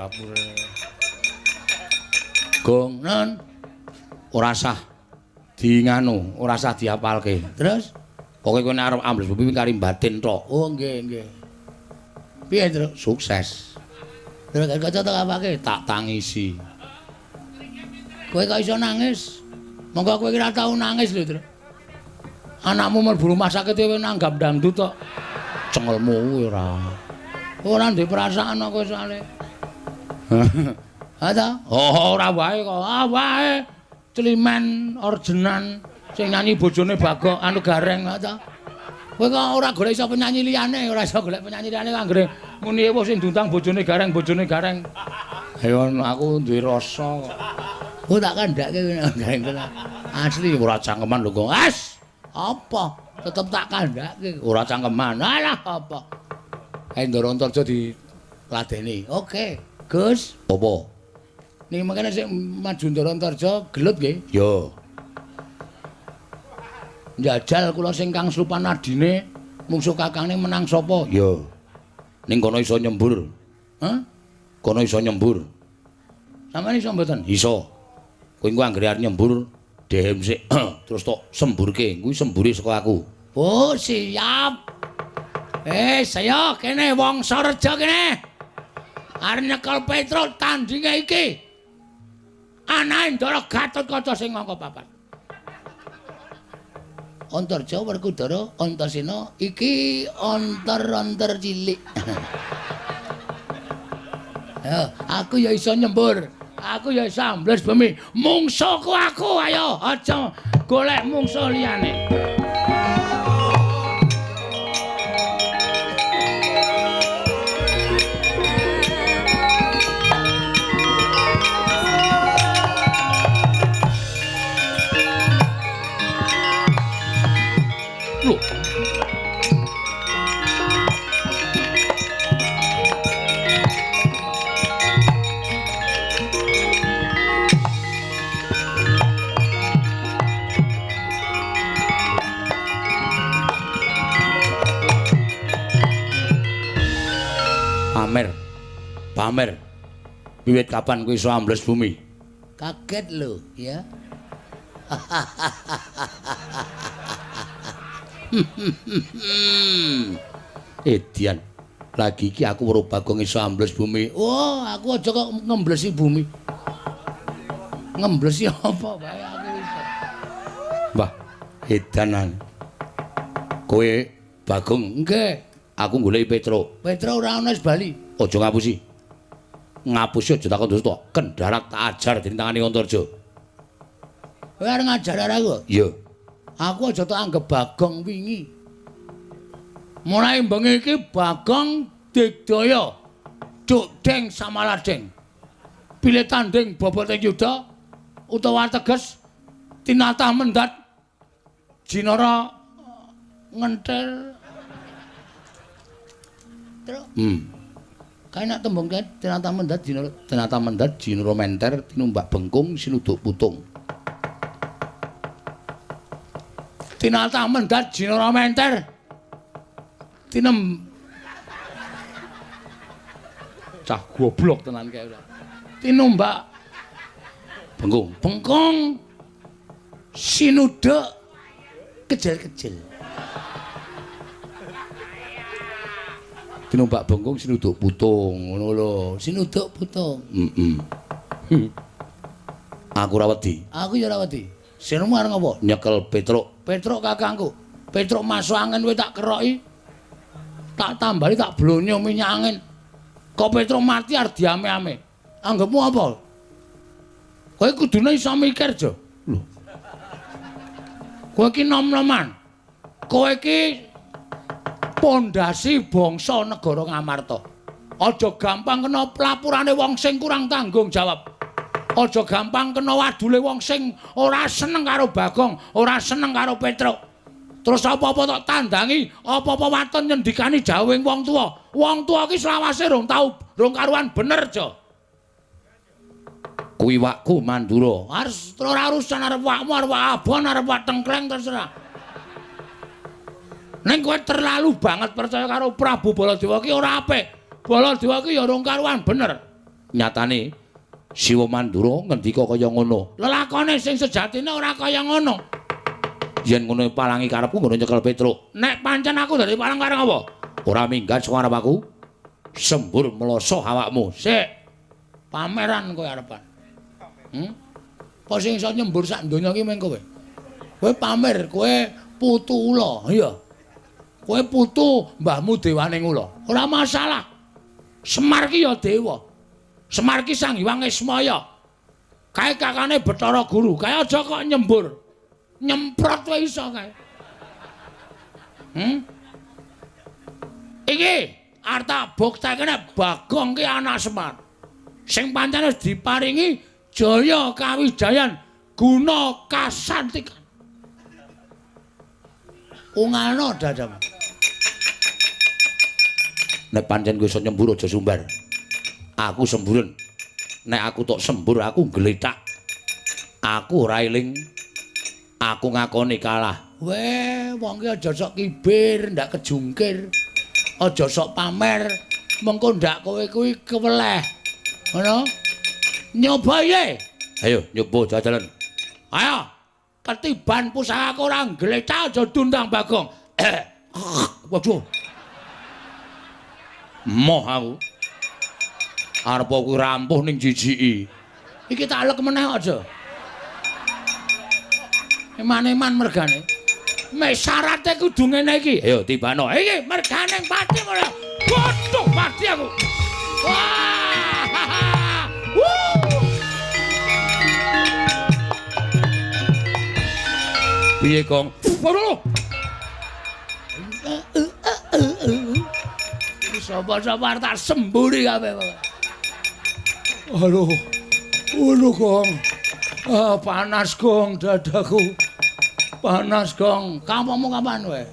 dapure. Gong nen ora sah di nganu, ora sah diapalke. Terus pokoke kowe nek arep ambles bumi kari batin tok. Oh nggih, nggih. Piye, Truk? Sukses. Terus kaca tok apake? Tak tangisi. Kowe kok iso nangis? Monggo kowe ora tau nangis lho, Truk. Anakmu mlebu rumah sakit kowe nanggap dangdut tok. Cengelmu kuwi ora. Ora ndek perasaan kok soalé. Ha ta? Oh, ora wae kok. Ah wae. Climen orjenan sing nyanyi bojone Bagong anu Gareng ha ta. Kowe kok ora golek iso penyanyi liyane, ora iso golek penyanyi liyane anggere muni ewuh sing diundang bojone Gareng, bojone Gareng. Ayo aku duwe rasa kok. Oh tak kandhake Gareng tenan. Asli ora cangkeman lho kok. As! Apa? Tetep tak kandhake. Ora cangkeman. Alah apa? Ayo Ndara Antarja diladeni. Oke, Gus. Apa? Niki mangkene sing maju Ndara Antarja gelut nggih? Ya. Njajal kula sing kang slupan adine mungsuh kakangne menang sapa? Ya. Ning kono iso nyembur. Hah? Kono iso nyembur. Sampeyan iso mboten? Iso. Kowe engko anggere arep nyembur dehem sik terus tok semburke. Kuwi sembure saka aku. Oh, siap. Saya kene Wangsareja kene. Arep nyekel Petruk tandinge iki. Anake Ndara Gatotkaca sing angka 4. Antarja Werkudara Antasena iki antar-antar cilik. Ya, aku ya iso nyembur. Aku ya iso ambles bumi. Mungsuhku aku, ayo aja golek mungsuh liyane. Lho. Pamer. Pamer. Wiwit kapan kowe iso ambles bumi? Kaget lho, ya. Edian. Lagi iki aku weruh Bagong iso ambles bumi. Oh, aku aja kok ngemblesi bumi. Ngemblesi apa wae aku iso. Mbah, edanan. Kowe Bagong? Nggih. Aku goleki Petruk. Petruk ora ana wis bali. Aja ngapusi. Ngapusi aja takon dosa. Kendharat tak ajar dening tangane Antarja. Kowe arep ngajar aku? Iya. Aku aja tak anggep Bagong wingi. Mulai bengi iki Bagong digdaya. Duk deng samaladeng. Pilih tanding boboting yuda utawa teges tinatah mendat jinara ngenthel. Truk. Kae nek tembung kae tinatah mendat jinara, tinatah mendat jinara menter tinumbak bengkung sinuduk putung. Tinatah mendat jinara menter tinem cah goblok tenan kae ora. Tinumbak bengkung, bengkung sinuduk kejel-kejel. Tinumbak bengkung sinuduk putung ngono lho. Sinuduk putung. Heeh. Aku ora wedi. Aku ya ora wedi. Sirmu arep ngopo? Nyekel Petruk. Petruk kakangku. Petruk masuk angin kowe tak keroki. Tak tambali tak blonyo minyak angin. Kok Petruk mati arep diame-ame. Anggepmu apa? Kowe kudune iso mikir, Jo. Lho. Kowe iki nom-noman. Kowe iki pondasi bangsa negara Ngamarta. Aja gampang kena pelapurane wong sing kurang tanggung jawab. Aja gampang kena wadule wong sing ora seneng karo Bagong, ora seneng karo Petruk. Terus apa-apa tok tandangi, apa-apa waton nyendikani jawing wong tuwa. Wong tuwa iki selawase rong tau, rong karuan bener, Jo. Kuwi wakku Mandura. Harus ora urusan arep wakmu, arep wak abon, arep wak tengkleng terserah. Ning kowe terlalu banget percaya karo Prabu Baladewa ki ora apik. Baladewa ki ya rong karuan bener. Nyatane Siwa Mandura ngendika kaya ngono. Lelakone sing sejatine ora kaya ngono. Yen ngono palangi karepku ngono nyekel Petruk. Nek pancen aku dadi palang karep apa? Ora minggat saka arep aku. Sembur mloso awakmu. Sik. Pameran kowe arepan. Apa sing iso nyembur sak donya iki meng kowe? Kowe pamer, kowe putu ula, iya. Kowe putu mbahmu dewaning ula. Ora masalah. Semar ki ya dewa. Semar ki Sang Hyang Ismaya. Kae kakane Bathara Guru. Kae aja kok nyembur. Nyemprot wae iso kae. Iki arep tak buktekne Bagong ki anak Semar. Sing pancen wis diparingi jaya kawijayan guna kasantikan. Ungalno dadamu. Nek pancen kowe iso nyembur aja sumbar. Aku semburen. Nek aku tok sembur aku gletak. Aku ora eling. Aku ngakoni kalah. Weh, wong ki aja sok kibir, ndak kejungkir. Aja sok pamer, mengko ndak kowe kuwi keweleh. Ngono? Nyoba ye. Ayo nyoba jajalan. Ayo. Ketiban pusakaku ora gletak aja dundang Bagong. Waduh. Moh aku. Arep kuwi rampuh ning jijiki. Iki tak lek meneh aja. Eman-eman mergane. Mek syarate kudu ngene iki. Ayo tibano. Iki mergane pati ora. Waduh, mati aku. Wah. Piye, Gong? Waduh. Sapa-sapa tak semburi kabeh. Aduh. Aduh, Gong. Ah, panas, Gong, dadaku. Panas, Gong. Kampungmu kapan kowe?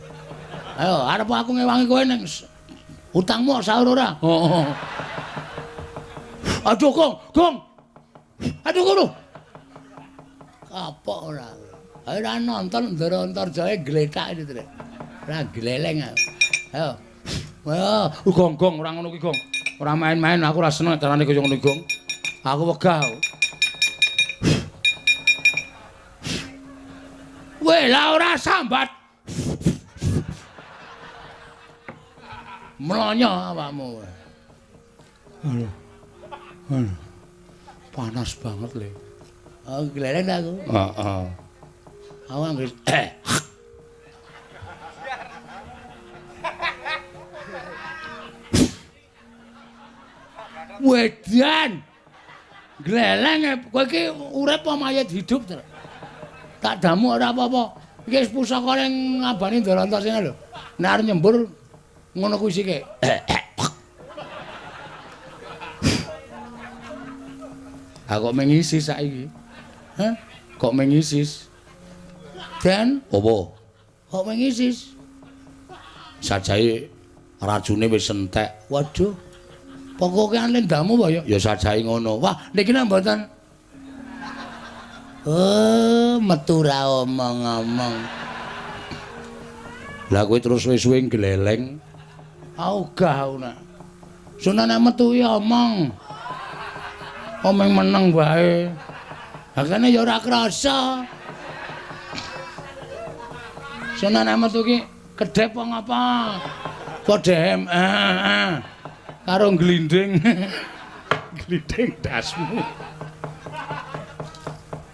Ayo, arep aku ngewangi kowe ning utangmu sahur ora? Heeh. Aduh, Gong, Gong. Aduh, kono. Kapok ora. Ayo ora nonton Ndara Antarjaya gletak iki, Trek. Ora gleleng aku. Ayo. Wah, Gong, Gong, ora ngono ki, Gong. Ora main-main, aku ora seneng carane kaya ngono, Gong. Aku wegah. Weh, lah ora sambat. Mlonyo awakmu. Aduh. Aduh. Panas banget, Le. Oh, gleleng aku. Heeh. Aku anggere Wedan. Gleleng kowe iki urip apa mayit hidup, Tru? Tak damu ora apa-apa. Iki wis pusaka ning ngabani Ndara Antasena lho. Nek arep nyembur ngono kuwi sike. Aku kok mengisi saiki. Hah? Kok mengisis? Den, apa? Kok mengisis? Sajae racune wis entek. Waduh. Pokoke lendamu apa ya? Ya sajae ngono. Wah, niki nek mboten. Oh, metu ra omong-omong. Lah kowe terus suwe-suwe gleleng. Ogah aku nak. Sunan nek metu ya omong. Omong meneng wae. Hakane ya ora krasa. Sunan nek metu ki kedhep apa ngapa? Padha karo glinding. Glinding dasmu.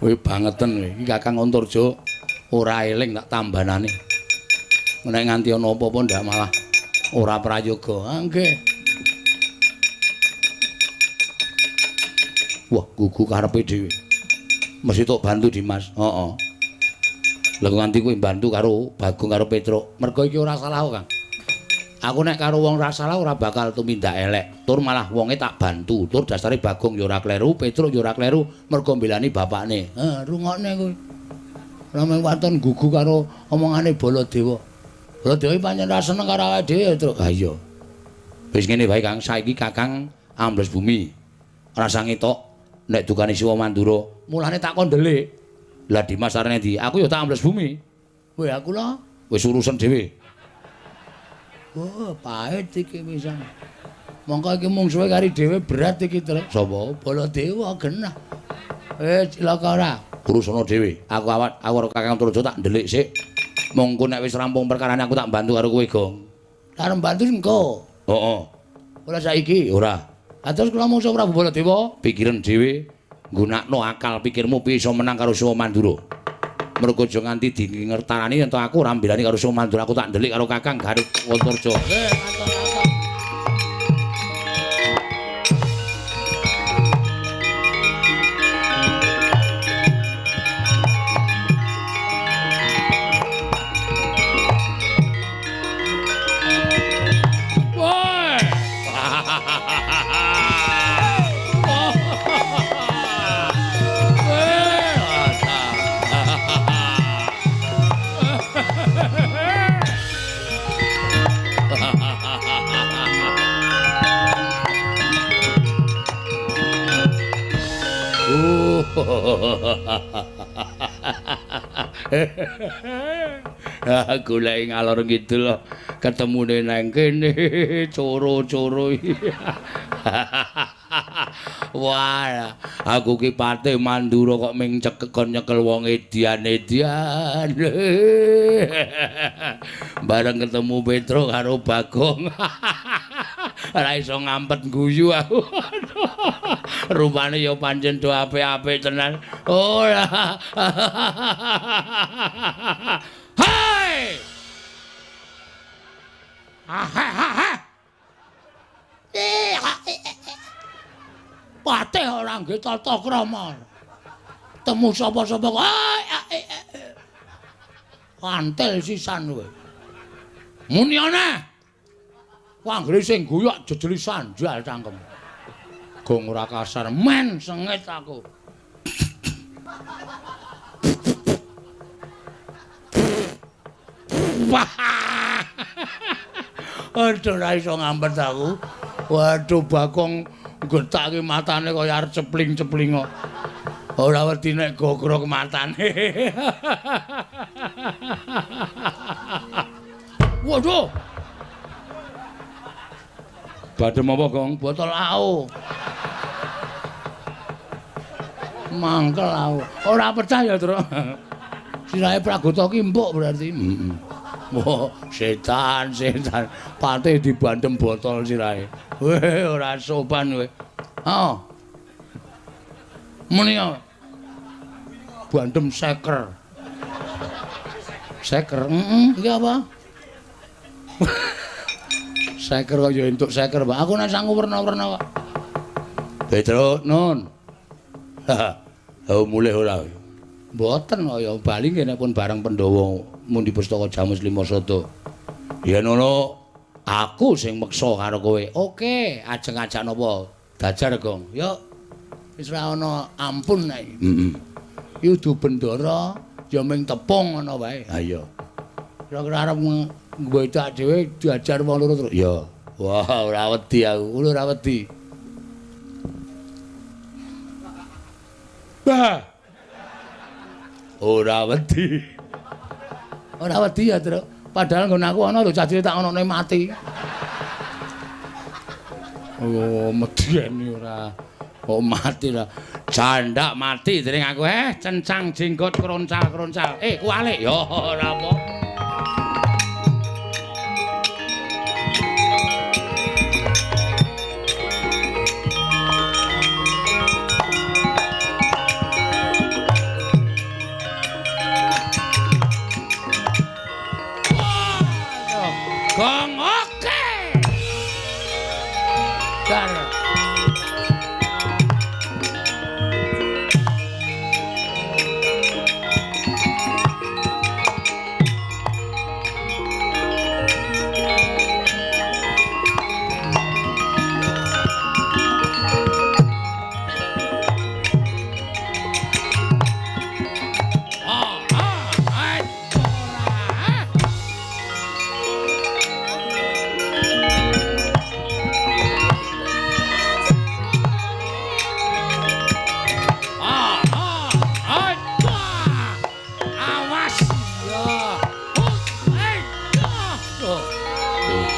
Kowe bangeten kowe. Iki Kakang Antarja ora eling tak tambanane. Nek nganti ana apa-apa ndak malah ora prayoga. Ah nggih. Wah, gugu karepe dhewe. Mesti tok bantu Dimas. Heeh. Lah nganti kowe bantu karo Bagong karo Petruk. Mergo iki ora salah kok, Kang. Aku nek karo wong ora salah ora bakal tumindak elek. Tur malah wonge tak bantu. Tur dasare Bagong ya ora kleru, Petruk ya ora kleru, mergo mbelani bapakne. Heh, rungokne kowe. Ora mung waton gugu karo omongane Baladewa. Baladewa pancen ora seneng karo awake dhewe ya, Truk. Ha iya. Wis ngene wae, Kang. Saiki Kakang ambles bumi. Rasa ngetok nek dukane Siwa Mandura. Mulane tak kon ndelik. Lah Dimas arene ndi? Aku ya tak ambles bumi. Weh, aku lho wis urusan dhewe. Oh, pahit iki pisan. Mongko iki mungsuhe kari dhewe berat iki, Truk. Sapa? Baladewa genah. Cilaka ora? Urusana dhewe. Aku awat aku karo Kakang Antareja tak ndelik sik. Mongko nek wis rampung perkarane aku tak bantu karo kowe, Gong. Arep bantu engko. Heeh. Ora saiki, ora. Ha terus kula mungsuh Prabu Baladewa, pikiran dhewe, nggunakno akal pikirmu piye iso menang karo Siwa Mandura. Mergo aja nganti dingertarani yen to aku ora mbelani karo Siwa Mandura, aku tak ndelik karo Kakang Garut Antareja. Nggih, goleki ngalor ngidul ketemune nang kene coro-coro. Wah, aku ki Patih Mandura kok ming cekekon nyekel wong edian-edian. Bareng ketemu Petro karo Bagong. Ora iso ngampet guyu aku. Rupane ya pancen do apik-apik tenan. Ora. Hai! Patih ora nggih tata krama. Temu sapa-sapa kok. Antel sisan kowe. Muni ana. Anggere sing guyok jejeli sanjal cangkem. Gong ora kasar men sengit aku. Aduh ora iso ngampet aku. Waduh Bagong gethake matane kaya arep cepling-cepling kok. Ora wedi nek gogrok matane. Waduh. Badhe apa, Gong? Botol AO. Mangkel aku. Ora percaya, Truk. Sirahe Pragota ki empuk berarti. Heeh. Wah, setan, setan. Patih dibandem botol sirahe. Weh, ora sopan kowe. Heeh. Muni apa? Bandem seker. Seker, heeh, iki apa? Seker kok ya entuk seker, Pak. Aku nek sangu werna-werna kok. Petro, nun. Ha, mulih ora. Mboten kok ya bali nggih nek pun bareng Pandhawa mundi pustaka Jamus Lima Sada. Yen ana aku sing meksa karo kowe. Oke, ajeng ajak napa? Dajar, Gong. Yuk. Wis ora ana ampun nek iki. Heeh. Iki udu bendara ya ming tepung ngono wae. Ha iya. Kira-kira arep ngwedak dhewe diajar wong loro terus. Ya. Wah, ora wedi aku. Ora wedi. Bah. Ora wedi. Ora wedi ya, Truk. Padahal nggon aku ana lho cah cilik tak onone mati. Oh, medeni ora. Kok mati lah. Jandak mati dening aku cencang jenggot kroncal-kroncal. Kualik ya ora apa. Gong oke. Dar.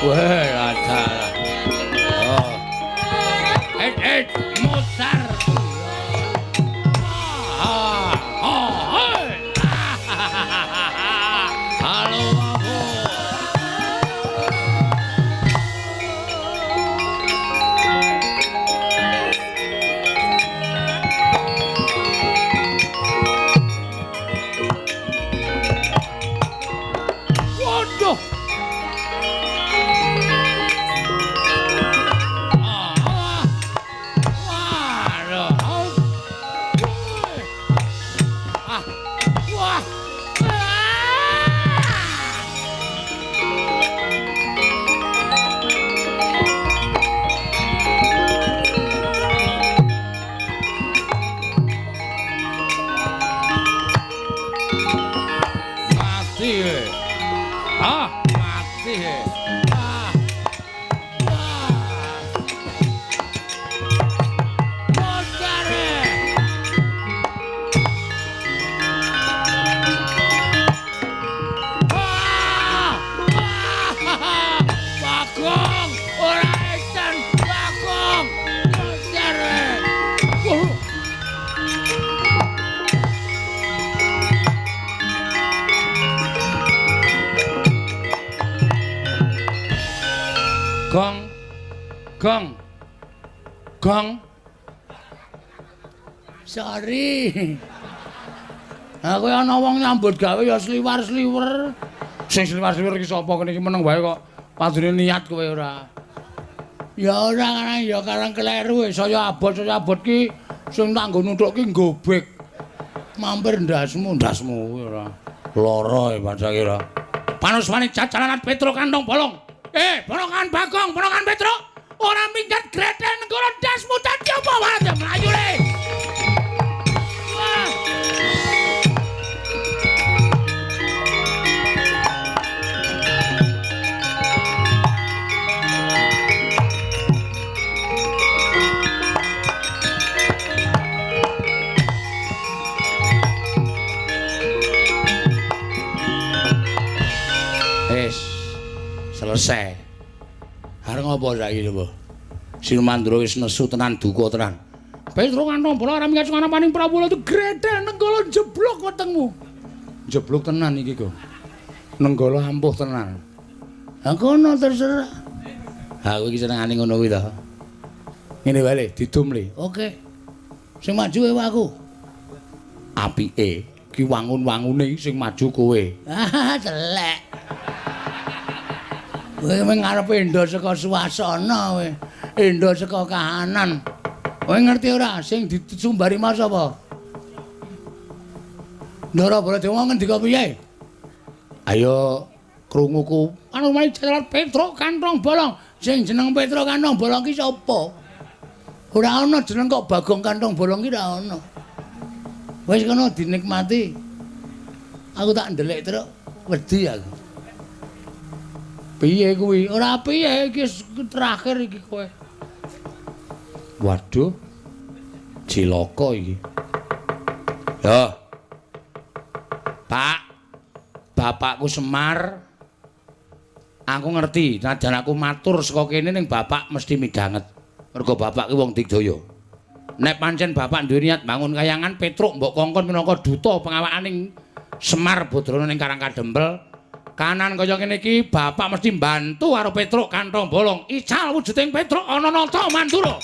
Wah, ada. Oh. Mutar. Halo aku. Waduh. Gong. Gong. Gong. Sorry. Aku ana wong nyambut gawe ya sliwar-sliwer. Sing sliwar-sliwer iki sapa kene iki meneng wae kok. Padune niat kowe ora. Ya ora karang ya karang kleru saya abot ki sing tak nggo nuthuk ki nggobek. Mampir ndasmu, ndasmu kuwi ora. Lara e pancen ora. Panuswane cacalanan Petruk kantong bolong. Ponokan Bagong, ponokan Petruk, ora minggat greten nenggara ndasmu dadi apa wae mlayu le. Wah. Wis selesai. Arep ngopo saiki coba? Sinumandra wis nesu tenan duka tenan. Petruk kantong bola ora minggat sungana paning Prabu itu gredel nenggala jeblok wetengmu. Jeblok tenan iki kok. Nenggala ampuh tenan. Ha kono terserah. Ha kowe iki senengane ngono kuwi to. Ngene wae le, didum le. Oke. Sing maju ewa aku. Apike ki wangun-wangune sing maju kowe. Ah, telek. Kowe ngarepe endo saka suasana kowe, endo saka kahanan. Kowe ngerti ora sing disumbari mas apa? Ndara Baladewa ngendika piye? Ayo krunguku. Anu mari jalan Petruk kantong bolong. Sing jeneng Petruk kantong bolong ki sapa? Ora ana jeneng kok Bagong kantong bolong ki ora ana. Wis kono dinikmati. Aku tak ndelik truk wedi aku. Piye kuwi? Ora piye iki terakhir iki kowe. Waduh. Cilaka iki. Yo. Pak. Bapakku Semar. Aku ngerti, najan aku matur saka kene ning bapak mesti midhanget. Mergo bapak ki wong digdaya. Nek pancen bapak duwe niat bangun kayangan Petruk mbok kongkon minangka duta pengawakaning Semar Badrana ning Karang Kadempel. Kanan kaya ngene iki bapak mesti mbantu karo Petruk kantong bolong. Ical wujuding Petruk ana nata Mandura.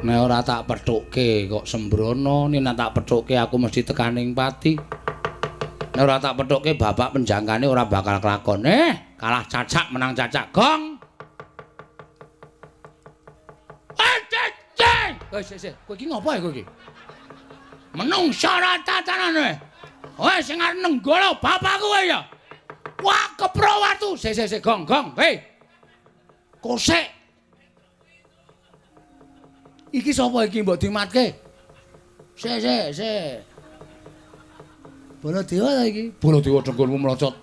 Nek ora tak pethukke kok sembrono, nek tak pethukke aku mesti tekaning pati. Nek ora tak pethukke bapak penjangkane ora bakal kelakon. Kalah cacak menang cacak. Gong. Wis wis, kowe iki ngopo kowe iki? Menungsa ora tatanane. Wes sing arep nenggala bapakku kowe ya. Wah, kepro watu. Sik sik sik, gong gong. Hei. Kosek. Iki sapa iki mbok dimatke? Sik sik sik. Baladewa ta iki? Baladewa dengkulmu mlocot.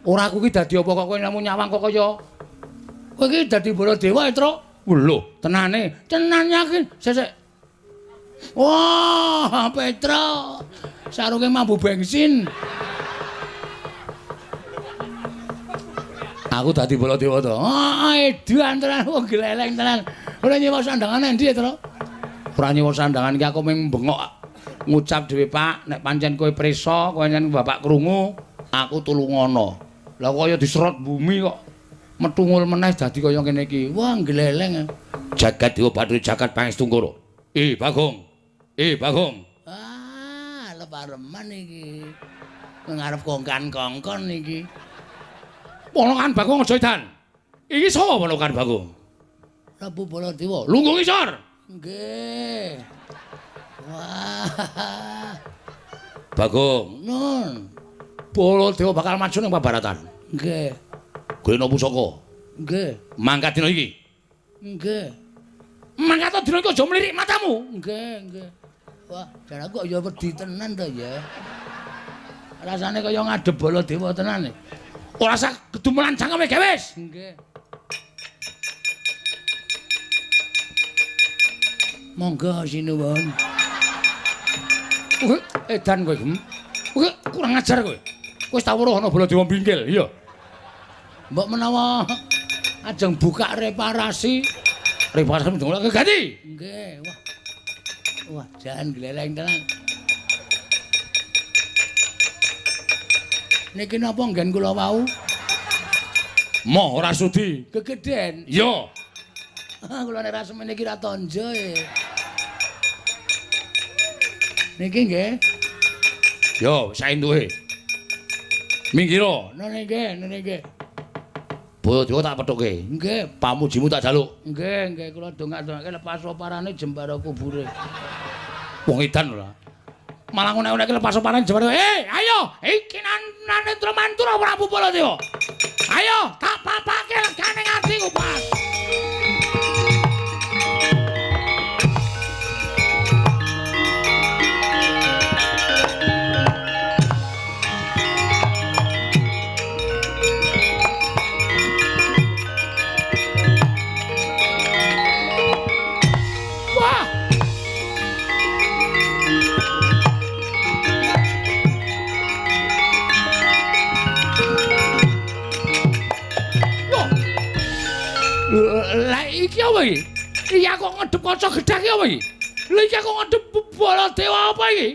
Ora aku iki dadi apa kok kowe namung nyawang kok kaya kowe iki dadi Baladewa, Truk. Lho, tenane. Tenan yakin. Sik. Wah, Petro. Sarunge mambu bensin. Aku dadi Baladewa to. Ah, edan tenan wong gleleng tenan. Ora nyewa sandangan endi, Tru? Ora nyewa sandangan iki aku mung bengok ngucap dhewe, Pak, nek pancen kowe prisa, kowe pancen bapak krungu, aku tulungono. Lah kaya diserot bumi kok metungul meneh dadi kaya ngene iki. Wah, gleleng. Jagat Dewa Bathara Jagat Pangestungkara. Bagong. Bagong. Ah, lepareman iki. Ngarep kongkan-kongkon iki. Ponokan Bagong aja edan. Iki sapa ponokan Bagong? Prabu Baladewa. Lungguh ngisor. Nggih. Wah. Bagong, nun. Baladewa bakal maju ning pabaratan. Nggih. Golekno pusaka. Nggih. Mangkat dina iki. Nggih. Mangkat dina iki aja mlirik matamu. Nggih, nggih. Wah, jan aku kok ya wedi tenan to ya. Rasane kaya ngadep Baladewa tenan. Ora usah gedumelan cangkeme gewis. Nggih. Monggo sinuwun. Edan kowe, Gem. Kowe kurang ajar kowe. Kowe wis tau weruh ana Baladewa bingkil, iya. Mbok menawa ajeng buka reparasi. Reparasi ndongake ganti. Nggih, wah. Wah, jan gleleng tenan. Niki napa nggen kula wau? Moh ora sudi. Gegeden. Iya. Kula nek ra semene iki ra tonjo e. Niki nggih. Yo, saentuke. Minggiro. Nene nggih, nene nggih. Baladewa tak pethuke. Nggih, pamujimu tak jaluk. Nggih, nggih kula dongak-dongake lepas oparane jembara kubure. Wong edan ora. Malah ngonek-ngonekke lepas oparane jembara. Ayo, iki Narendra Mantura Prabu Baladewa. Ayo, tak papake legane atiku, Pak. Lah iki apa iki? Iki aku ngedep kaca gedhang iki apa iki? Lha iki aku ngedep Baladewa apa iki?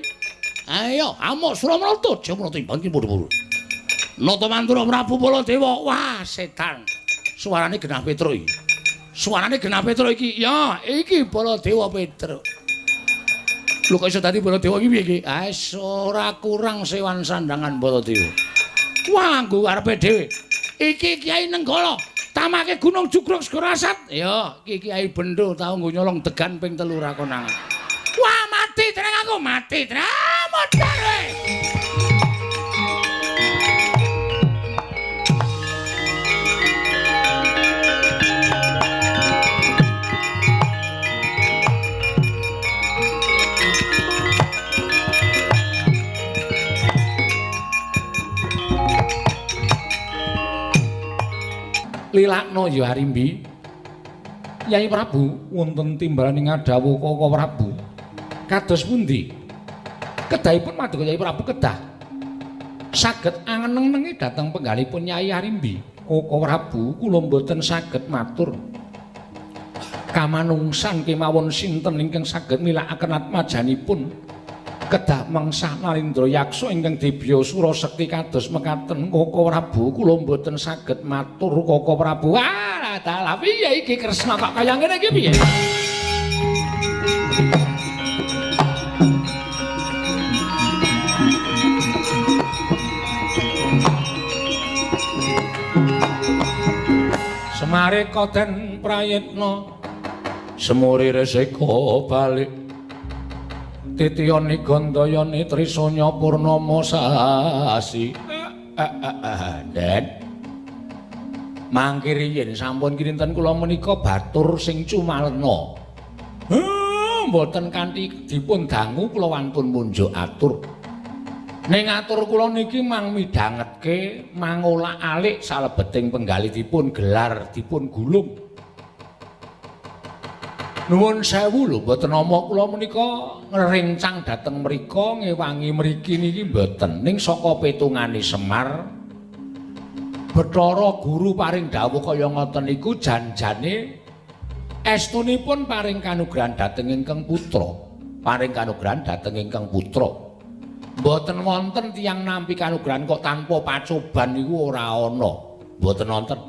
Ayo, amuk Suramrata, Jamrata imbang ki padha-padha. Nata Mantura Prabu Baladewa. Wah, setan. Suarane genah Petruk iki. Suarane genah Petruk iki. Ya, iki Baladewa Petruk. Lho kok iso dadi Baladewa iki piye iki? Ah, ora kurang sewan sandangan Baladewa. Wah, nggo arepe dhewe. Iki Kyai Nenggala. Tamake Gunung Jugruk Segara Asat. Ya, iki Kyai Bendo tau nggo nyolong degan ping 3 ra konangan. Wah, mati tenang aku, mati tenang. Modar kowe. Lilakno ya Arimbi. Yai Prabu wonten timbalan ing ngadhawuh Kaka Prabu. Kados pundi? Kedahipun maduka Yai Prabu kedah saged angeneng-nengi dhateng penggalipun Yai Arimbi. Kaka Prabu kula mboten saged matur. Kamanungsan kemawon sinten ingkang saged milakaken atmajanipun kedah mengsah Nalindra Yaksa ingkang dibya sura sekti kados mekaten. Kaka Prabu kula mboten saged matur. Kaka Prabu, ah dalah piye iki Kresna kok kaya ngene iki piye? Semare koten prayitna semuri resika balik titiyani gandayani trisanya purnama sasi. Den mangke riyin sampun kinten kula menika batur sing cumalena. Mboten kanthi dipun dangu kula wantun munjuk atur. Ning atur kula niki mang midhangetke mangolak-alik salebeting penggalih dipun gelar dipun gulung. Nuwun sewu lho, mboten nama kula menika ngrencang dhateng mriko ngewangi mriki niki mboten. Ning saka petungane Semar Bathara Guru paring dawuh kaya ngoten niku janjane estunipun paring kanugrahan dhateng ingkang putra, paring kanugrahan dhateng ingkang putra. Mboten wonten tiyang nampi kanugrahan kok tanpa pacoban niku ora ana. Mboten wonten.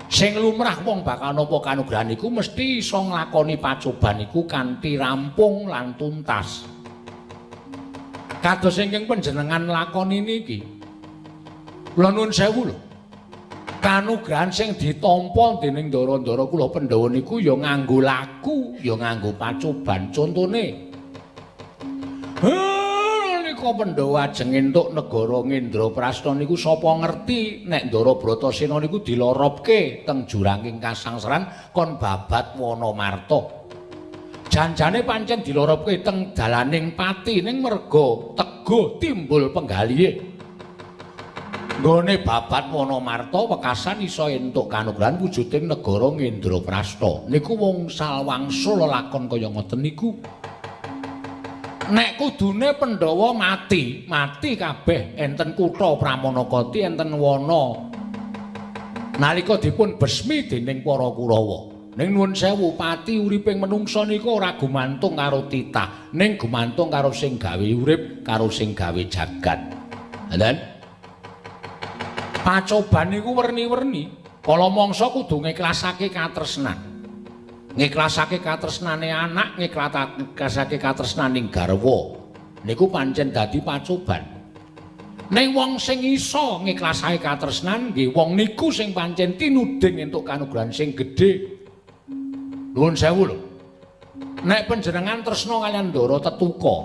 Sing lumrah wong bakal nampa kanugrahan niku mesti iso nglakoni pacoban niku kanthi rampung lan tuntas. Kados ingkang panjenengan lakoni niki. Kula nuwun sewu lho. Kanugrahan sing ditampa dening ndara-ndara kula Pandhawa niku ya nganggo laku, ya nganggo pacoban. Contone, nika Pandhawa ajeng entuk negara Ngendraprasta niku sapa ngerti nek Ndara Bratasena niku diloropke teng juranging kasangsaran kon babat Wanamarta. Janjane pancen diloropke teng dalaning pati ning merga teguh timbul penggalihe. Nggone babat Wanamarta wekasan iso entuk kanugrahan wujuding negara Ngendraprasta. Niku wong salwangsul lelakon kaya ngoten niku. Nek kudune Pandhawa mati, mati kabeh enten kutha Pramanakati, enten wana. Nalika dipun besmi dening para Kurawa. Ning nuwun sewu, pati uriping menungsa niku ora gumantung karo titah, ning gumantung karo sing gawe urip, karo sing gawe jagat. Lha pacoban niku werni-werni. Kala mangsa kudu ngiklasake katresnan. Ngiklasake katresnane anak, ngiklasake katresnaning garwa. Niku pancen dadi pacoban. Ning wong sing iso ngiklasake katresnan nggih wong niku sing pancen tinuding entuk kanugrahan sing gedhe. Nuwun sewu lho. Nek panjenengan tresna kaliyan Ndara Tetuka,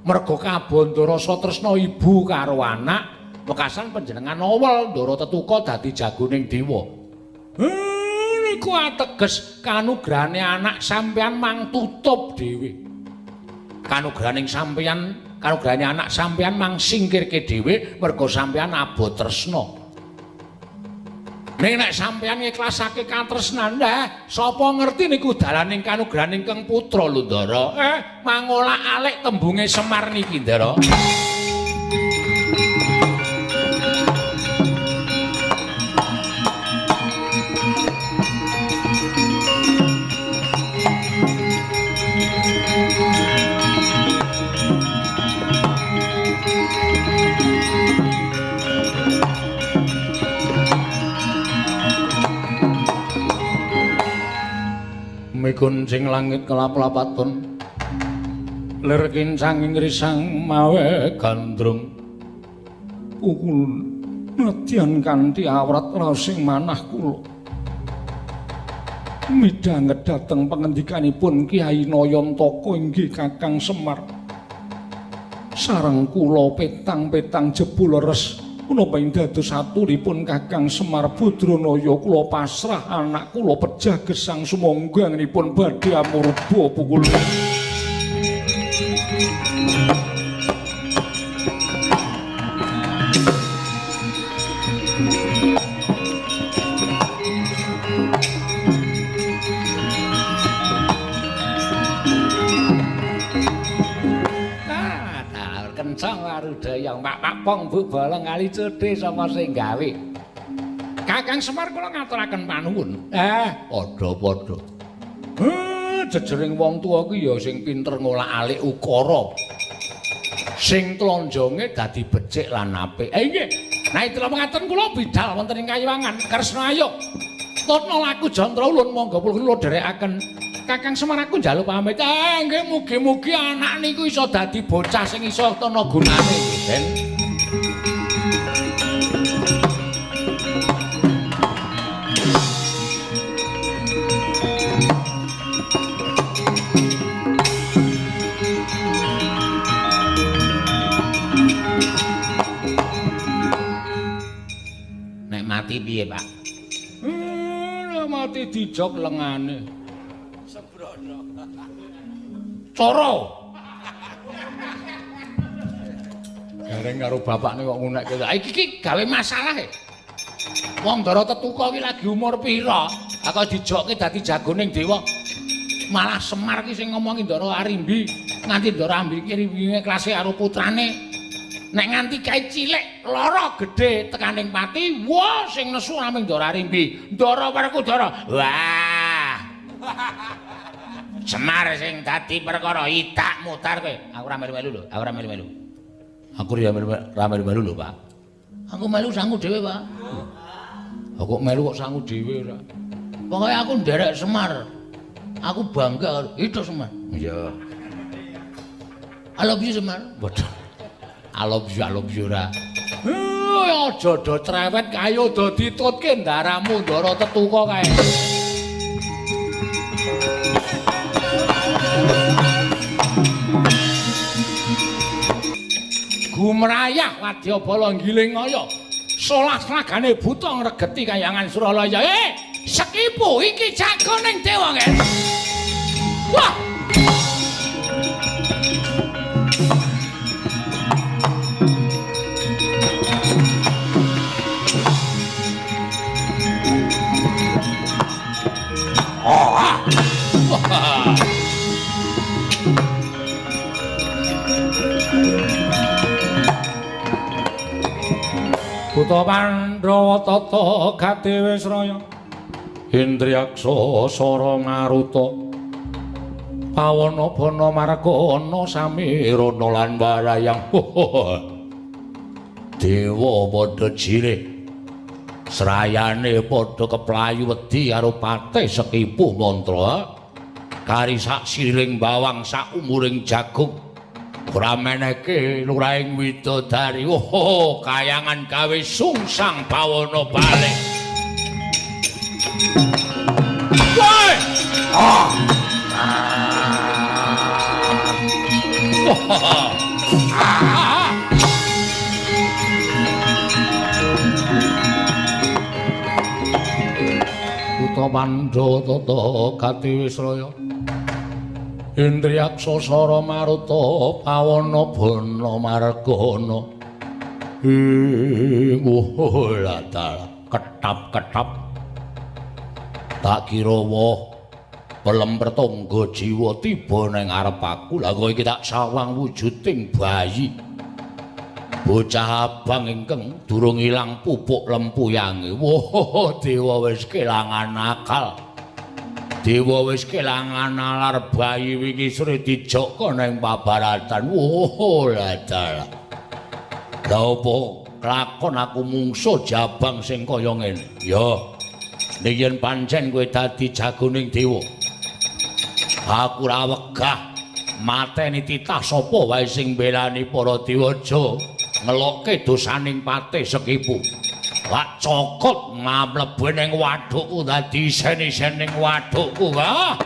merga kabandha rasa tresna ibu karo anak, wekasan panjenengan awel Ndara Tetuka dadi jagoning dewa. Niku ateges kanugrahane anak sampeyan mang tutup dhewe. Kanugrahaning sampeyan, kanugrahane anak sampeyan mang singkirke dhewe merga sampeyan abot tresna. Ning nek sampeyan ngiklasake katresnan, sapa ngerti niku dalaning kanugrahaning Kang Putra lho, Ndara. Mangolak-alik tembunge Semar niki, Ndara. Mikuncing langit kelap-lapatun lir kincang risang mawe gandrung pukul nadyan kanthi awrat raosing manah kula midhanget dhateng pangendikanipun Kyai Nayantaka inggih Kakang Semar sareng kula petang-petang jebul leres menapa ing dados aturipun Kakang Semar Badranaya kula pasrah anak kula pejah gesang sumangga anggenipun badhe amurba pukul. Warudaya mak pong bu bolong kali cedhe sapa sing gawe. Kakang Semar kula ngaturaken panuwun. Padha-padha. Jejering wong tuwa ki ya sing pinter ngolak-alik ukara. Sing tlonjonge dadi becik lan apik. Nggih. Nek itra mengaten kula bidal wonten ing Kayiwangan. Kresna ayo. Tutna laku jantra ulun monggo kula dherekaken. Kakang Semar aku njaluk pamit. Nggih mugi-mugi anak niku iso dadi bocah sing iso ana gunane, Den. Nek mati piye, Pak? Mati dijok lengane. Coro. Gareng karo bapakne kok ngunekke. Lah iki ki gawe masalah e. Wong Ndara Tetuka ki lagi umur pira? Aku dijokke dadi jagoning dewa. Malah Semar ki sing ngomongi Ndara Arimbi, nganti Ndara Arimbi ki wingi klase karo putrane. Nek nganti kae cilik lara gedhe tekaning pati, wah sing nesu namung Ndara Arimbi. Ndara Werkudara. Wah. Semar sing dadi perkara idak mutar kowe. Aku ora melu-melu lho, aku ora melu-melu. Aku ora melu-melu lho, Pak. Aku melu sangu dhewe, Pak. Kok melu kok sangu dhewe ora? Pokoke aku nderek Semar. Aku bangga karo itu Semar. Iya. I love you Semar. Waduh. I love you ora. Aja do cerewet kayo do ditutke ndaramu Ndara Tetuka kae. Gumrayah wadyabala nggiling kaya solah slagane buta ngregeti kayangan Suralaya. Sekipu iki jagoning dewa ngen. Wah. Oh. Wah. Buta Pandhawa tata gati wisraya Indriyaksa sara maruta pawana bana margana samirana lan warayang. Dewa padha jirih srayane padha keplayu wedi karo patih Sekipu mantra kari sak siriling bawang sak umuring jagung ora meneke lurahing widodari. Oh, kayangan gawe sungsang bawana balik. Woi! Ah. Ah. Buta Pandhawa tata gati wisraya Indriyaksa sara maruta pawana bana margana. Oh la ketap-ketap. Tak kira woh pelem pertangga jiwa tiba ning ngarep aku. Lah kok iki tak sawang wujuding bayi. Bocah abang ingkang durung ilang pupuk lempuyange. Wah, dewa wis kelangan akal. Dewa wis kelangan nalar bayi wingi sore dijoko ning pabaratan. Wah, la dalah. Lha apa kelakon aku mungsuh jabang sing kaya ngene? Ya, nek yen pancen kowe dadi jagoning dewa, aku ora wegah mateni titah sapa wae sing mbelani para dewa aja ngelokke dosaning patih Sekipu. Lak cokot mlebu ning wadukku dadi isen-isen ning wadukku. Ah.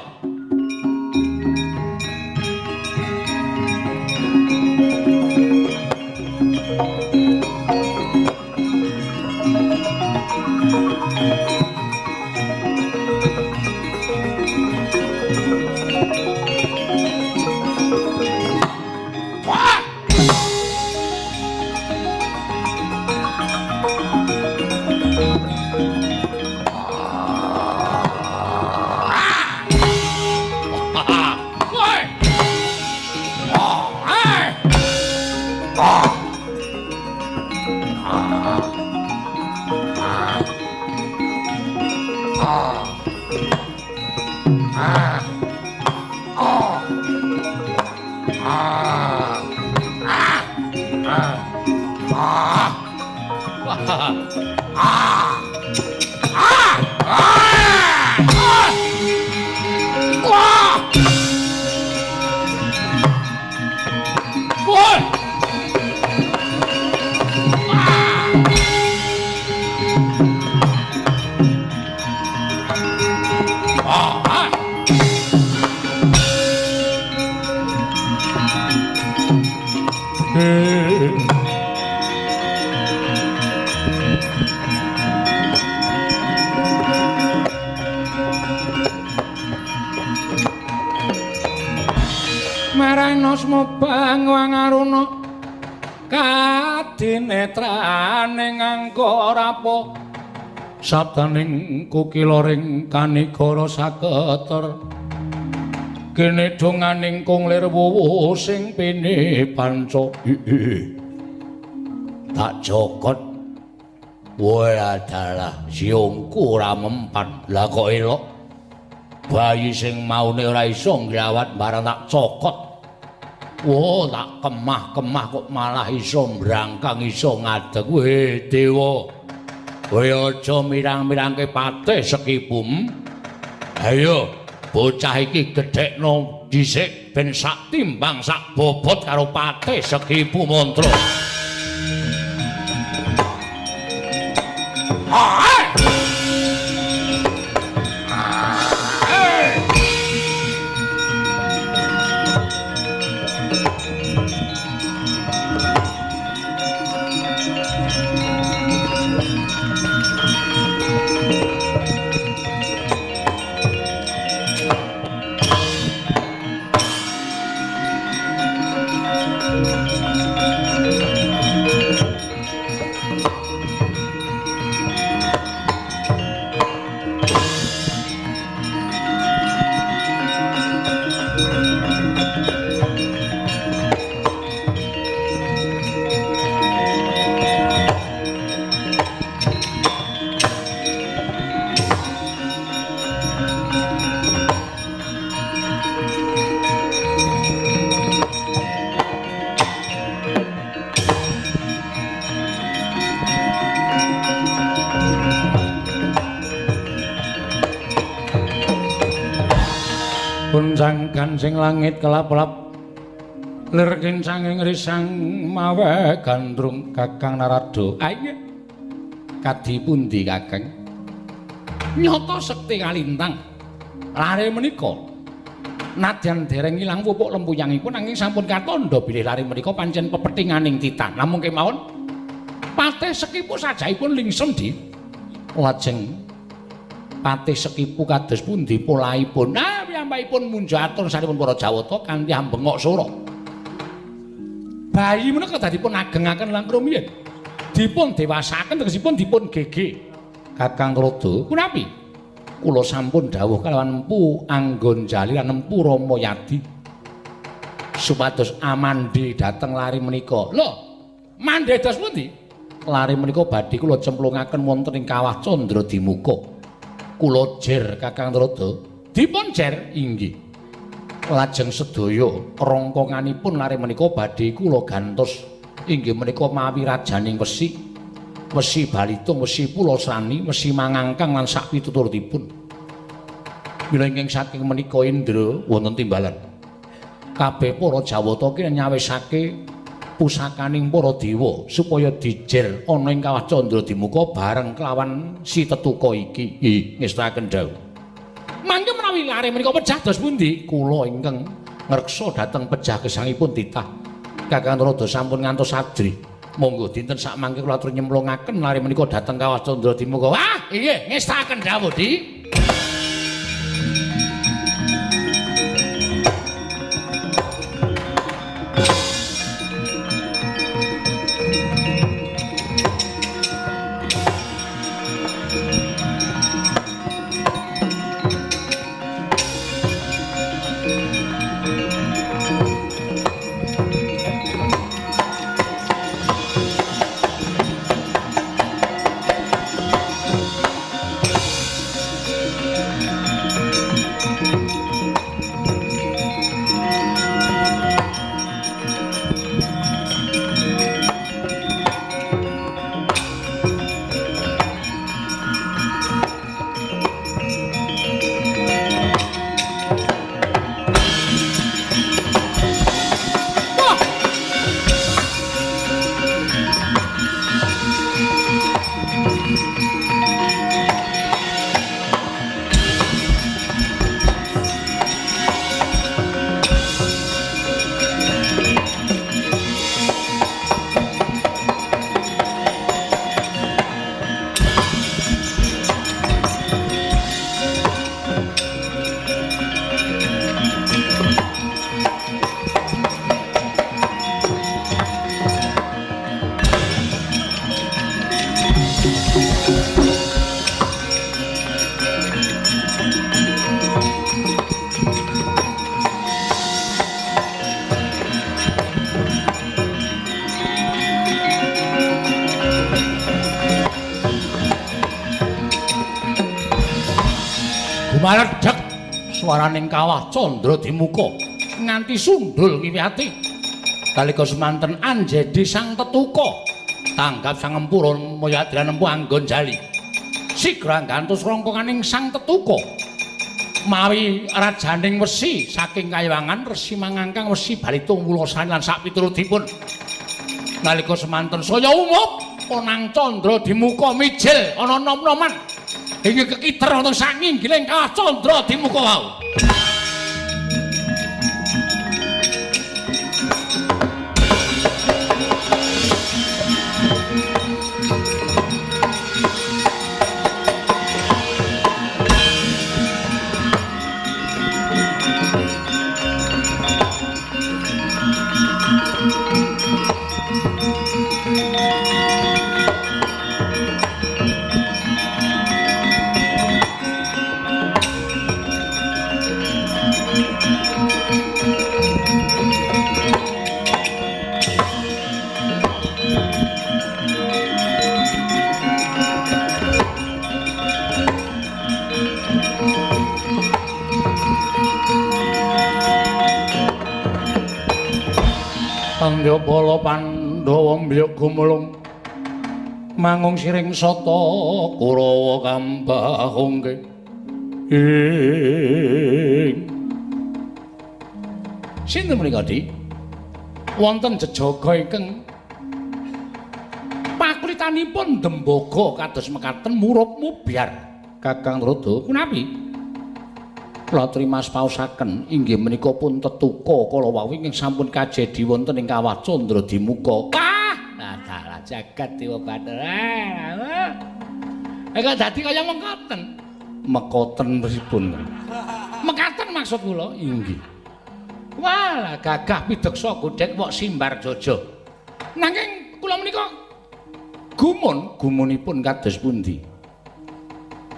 Kadinetrane nganggo rapo sabdaning kukilaring kanigara saketer kene donganing kung lir wuwu sing pene panca. Tak jokot kowe adalah siungku ora mempan. Lah kok elok bayi sing maune ora iso ngrawat barang tak cokot. Wah, tak kemah-kemah kok malah iso mbrangkang iso ngadeg. Weh dewa, kowe aja mirang-mirangke patih sekipum. Ayo, bocah iki gedhekno dhisik ben sak timbang sak bobot karo patih Sekipu Mantra. Kuncang gansing langit kelap-kelap lir kincanging risang mawe gandrung. Kakang Narada, ayo kadi pundi Kakang? Nyata sekti kalintang lare menika nadyan dereng ilang pupuk lempuyangipun nanging sampun katandha bilih lare menika pancen pepethinganing titah. Namung kemawon patih Sekipu sajaipun lingsem di lajeng patih Sekipu kados pundi polahipun? Nah, piyambakipun munja atur sanipun para Jawata kanthi ambengok sora. Bayi menika dipun agengaken langkung rumiyin. Dipun dewasakaken tegesipun dipun gege. Kakang Rada, punapi? Kula sampun dawuh kalawan Empu Anggonjali lan Empu Ramayadi supados amandhi dhateng lari menika. Lho, mandhe dos pundi? Lari menika badhe kula cemplungaken wonten ing kawah Candra Dimuka. Kula jer Kakang Rada, dipun jer inggih. Lajeng sedaya rongkonganipun lare menika badhe kula gantos inggih menika mawi rajaning wesi, wesi balitung, wesi pulasrani, wesi mangangkang lan sak pituturutipun. Mila ingkang saking menika Indra wonten timbalan. Kabeh para Jawata ki nyawisake pusakaning para dewa supaya dijer ana ing kawah Candra Dimuka bareng kelawan si tetuka iki. Nggih, ngestakaken dawuh. Mangke menawi lare menika pejah dos pundi? Kula ingkang ngreksa dhateng pejah gesangipun titah. Kakang Narada sampun ngantos adri. Monggo dinten sak mangke kula atur nyemplungaken lare menika dhateng kawah Candra Dimuka. Wah, inggih, ngestakaken dawuh, Di. Maledhek swaraning kawah Candra Dimuka nganti sundul ngiwi ati. Nalika semanten anjedi sang tetuka tanggap sang empura maya nempuh anggon jali. Sigra gantos rongkonganing sang tetuka. Mawi rajaning wesi saking kayiwangan resi mangangkang wesi balitung wulosani lan sakpiturutipun. Nalika semanten saya umup ponang Candra Dimuka mijil ana nom-noman hingga kekiter ana sanginggiling kawah Candra Dimuka wau. Bala Pandhawa mbyuk gumulung mangung siring sata Kurawa kambahungke ing sinten menika Dik? Wonten jejaga ingkang pakulitanipun dembaga kados mekaten murup mubyar. Kakang Rada punapi? Kula trimas paosaken inggih menika pun tetuka kala wau ingkang sampun kajedi wonten ing kawah Candra Dimuka. Ah, dalah jagat Dewa Bathara. Kok dadi kaya mengkoten. Mekoten pripun? Mekaten maksud kula inggih. Walah gagah pideksa godhek wok simbar jaja. Nanging kula menika gumun, gumunipun kados pundi?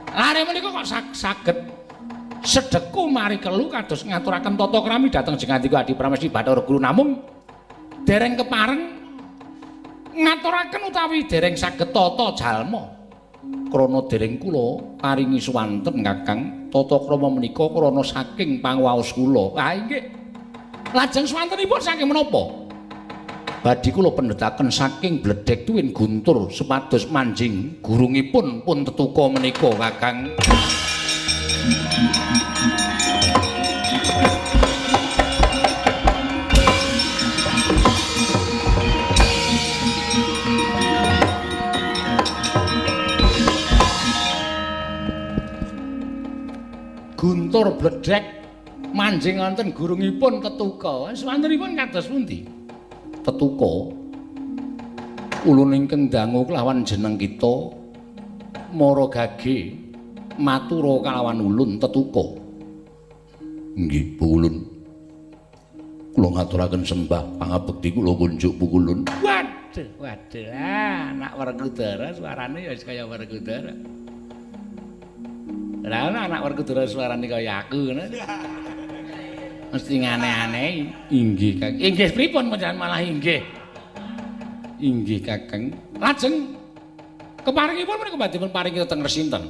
Lare menika kok saged sedeku mari kelu kados ngaturaken tata krami dhateng Jengandika Adi Pramesti Bathara Guru namung dereng kepareng ngaturaken utawi dereng saged tata jalma. Krana dereng kula paringi suwanten Kakang tata krama menika krana saking pangwaos kula. Ah inggih. Lajeng suwantenipun saking menapa? Badhe kula pendhetaken saking bledhek tuwin guntur supados manjing gurungipun pun tetuka menika Kakang. Guntur bledhek manjing wonten gurungipun tetuka. Swantenipun kados pundi? Tetuka ulun ingkang dangu kelawan jeneng kita Mara Gage matura kalawan ulun tetuka. Nggih, Bu Ulun. Kula ngaturaken sembah pangabekti kula kunjuk Bu Ulun. Waduh, waduh, anak Werkudara suarane ya wis kaya Werkudara. Lah anak Werkudara suarane kaya aku ngono. Mesti ngane-aneh. Inggih, Kakang. Inggih pripun panjenengan malah inggih. Inggih, Kakang. Lajeng keparingipun menika badhe pun paringi tetenger sinten?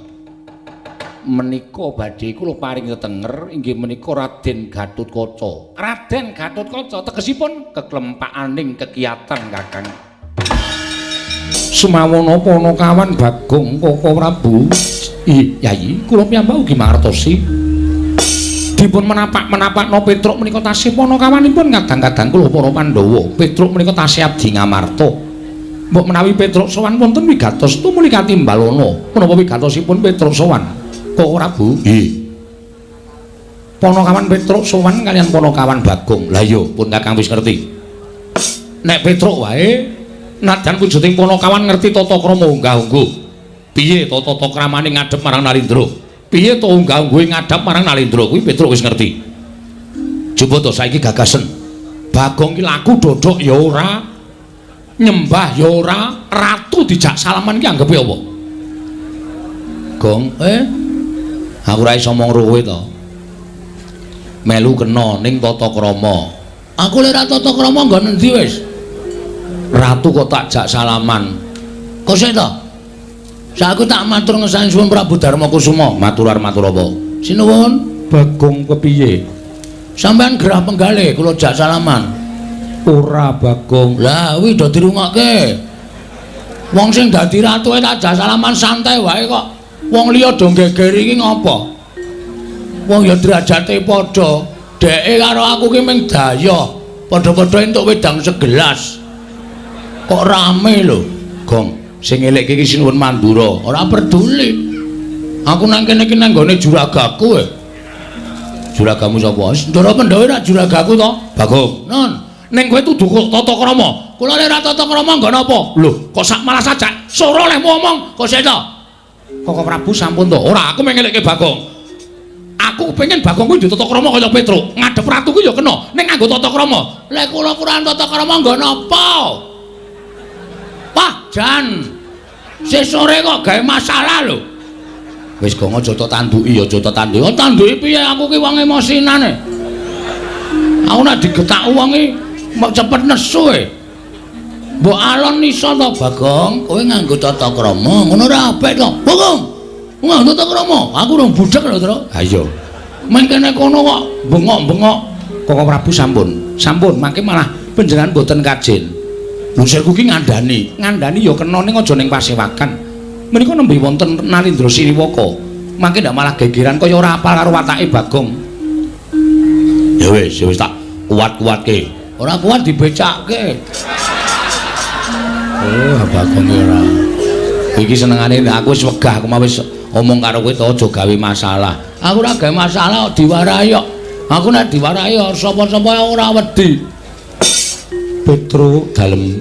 Menika badhe kula paringi tetenger inggih menika Raden Gatotkaca. Raden Gatotkaca tegesipun keklempakaning kekiyatan, Kakang. Sumawana Panakawan Bagong Koko Prabu. Yayi, kula piyambak ugi mangertosi. Dipun menapak-menapakno Petruk menika tasih panakawanipun kadang-kadang kula para Pandhawa. Petruk menika tasih abdi Ngamarta. Mbok menawi Petruk sowan wonten wigatos tumuli katimbalana. Menapa wigatosipun Petruk sowan? Koko Prabu. Nggih. Panakawan Petruk sowan kaliyan Panakawan Bagong. Lah iya, pun Kakang wis ngerti. Nek Petruk wae nadyan wujuding Panakawan ngerti tata krama unggah-ungguh. Piye tata kramane ngadhep marang Nalindra? Piye to unggah-ungguhe ngadhep marang Nalindra? Kuwi Petruk wis ngerti. Coba to saiki gagasen. Bagong ki laku dodok ya ora, nyembah ya ora, ratu dijak salaman ki anggepe apa? Gong, aku ora iso omong kowe to. Melu kena ning tata krama. Aku lek ora tata krama nggon endi wis? Ratu kok tak jak salaman. Kok sik to? Saku tak matur ngesani suwun Prabu Darma Kusuma. Maturar matur apa? Sinuwun, Bagong kepiye? Sampeyan gerah penggalih kula jak salaman. Ora Bagong. Lah kuwi do dirungokke. Wong sing dadi ratuke tak jak salaman santai wae kok. Wong liya do gegeri iki ngopo? Wong ya derajate padha. Dheke karo aku ki mung dayoh. Padha-padha entuk wedang segelas. Kok rame lho, Gong. Sing elekke iki Sinuwun Mandura. Ora peduli. Aku nang kene iki nang nggone juragaku e. Juragamu sapa? Ndara Pandhawa ora juragaku to? Bagong. Non. Ning kowe tuduh kok tata krama. Kula nek ora tata krama nggo napa? Lho, kok sak malah sajak sora lehmu omong. Kok sik to? Koko Prabu sampun to. Ora, aku mengelekke Bagong. Aku pengen Bagong kuwi tata krama kaya Petruk. Ngadhep ratu kuwi ya kena, ning nganggo tata krama. Lek kula kurang tata krama nggo napa? Wah, jan. Sesore kok gawe masalah lho. Wis gong aja tok tanduki, aja tok tanduki. Oh, tanduki piye aku ki wong emosinane. Aku nek digetak wong iki mbok cepet nesu e. Mbok alon iso to, Bagong? Kowe nganggo tata krama, ngono ora apik to. Bagong. Nganggo tata krama. Aku rong budhek lho, Tru. Ha iya. Mengkene kono kok bengok-bengok. Koko Prabu sampun. Sampun, mangke malah panjenengan mboten kajen. Lho sirku ki ngandani. Ngandani ya kena ning aja ning pasewakan. Menika nembe wonten Nalindra Siriwaka. Mangke ndak malah gegeran kaya ora apal karo watake Bagong. Ya wis, ya wis tak kuat-kuatke. Ora kuat dibecakke. Oh, Bagong ora. Iki senengane aku wis wegah, aku mau wis omong karo kowe to aja gawe masalah. Aku ora gawe masalah kok diwarahi kok. Aku nek diwarahi sapa-sapa ora wedi. Petruk dalem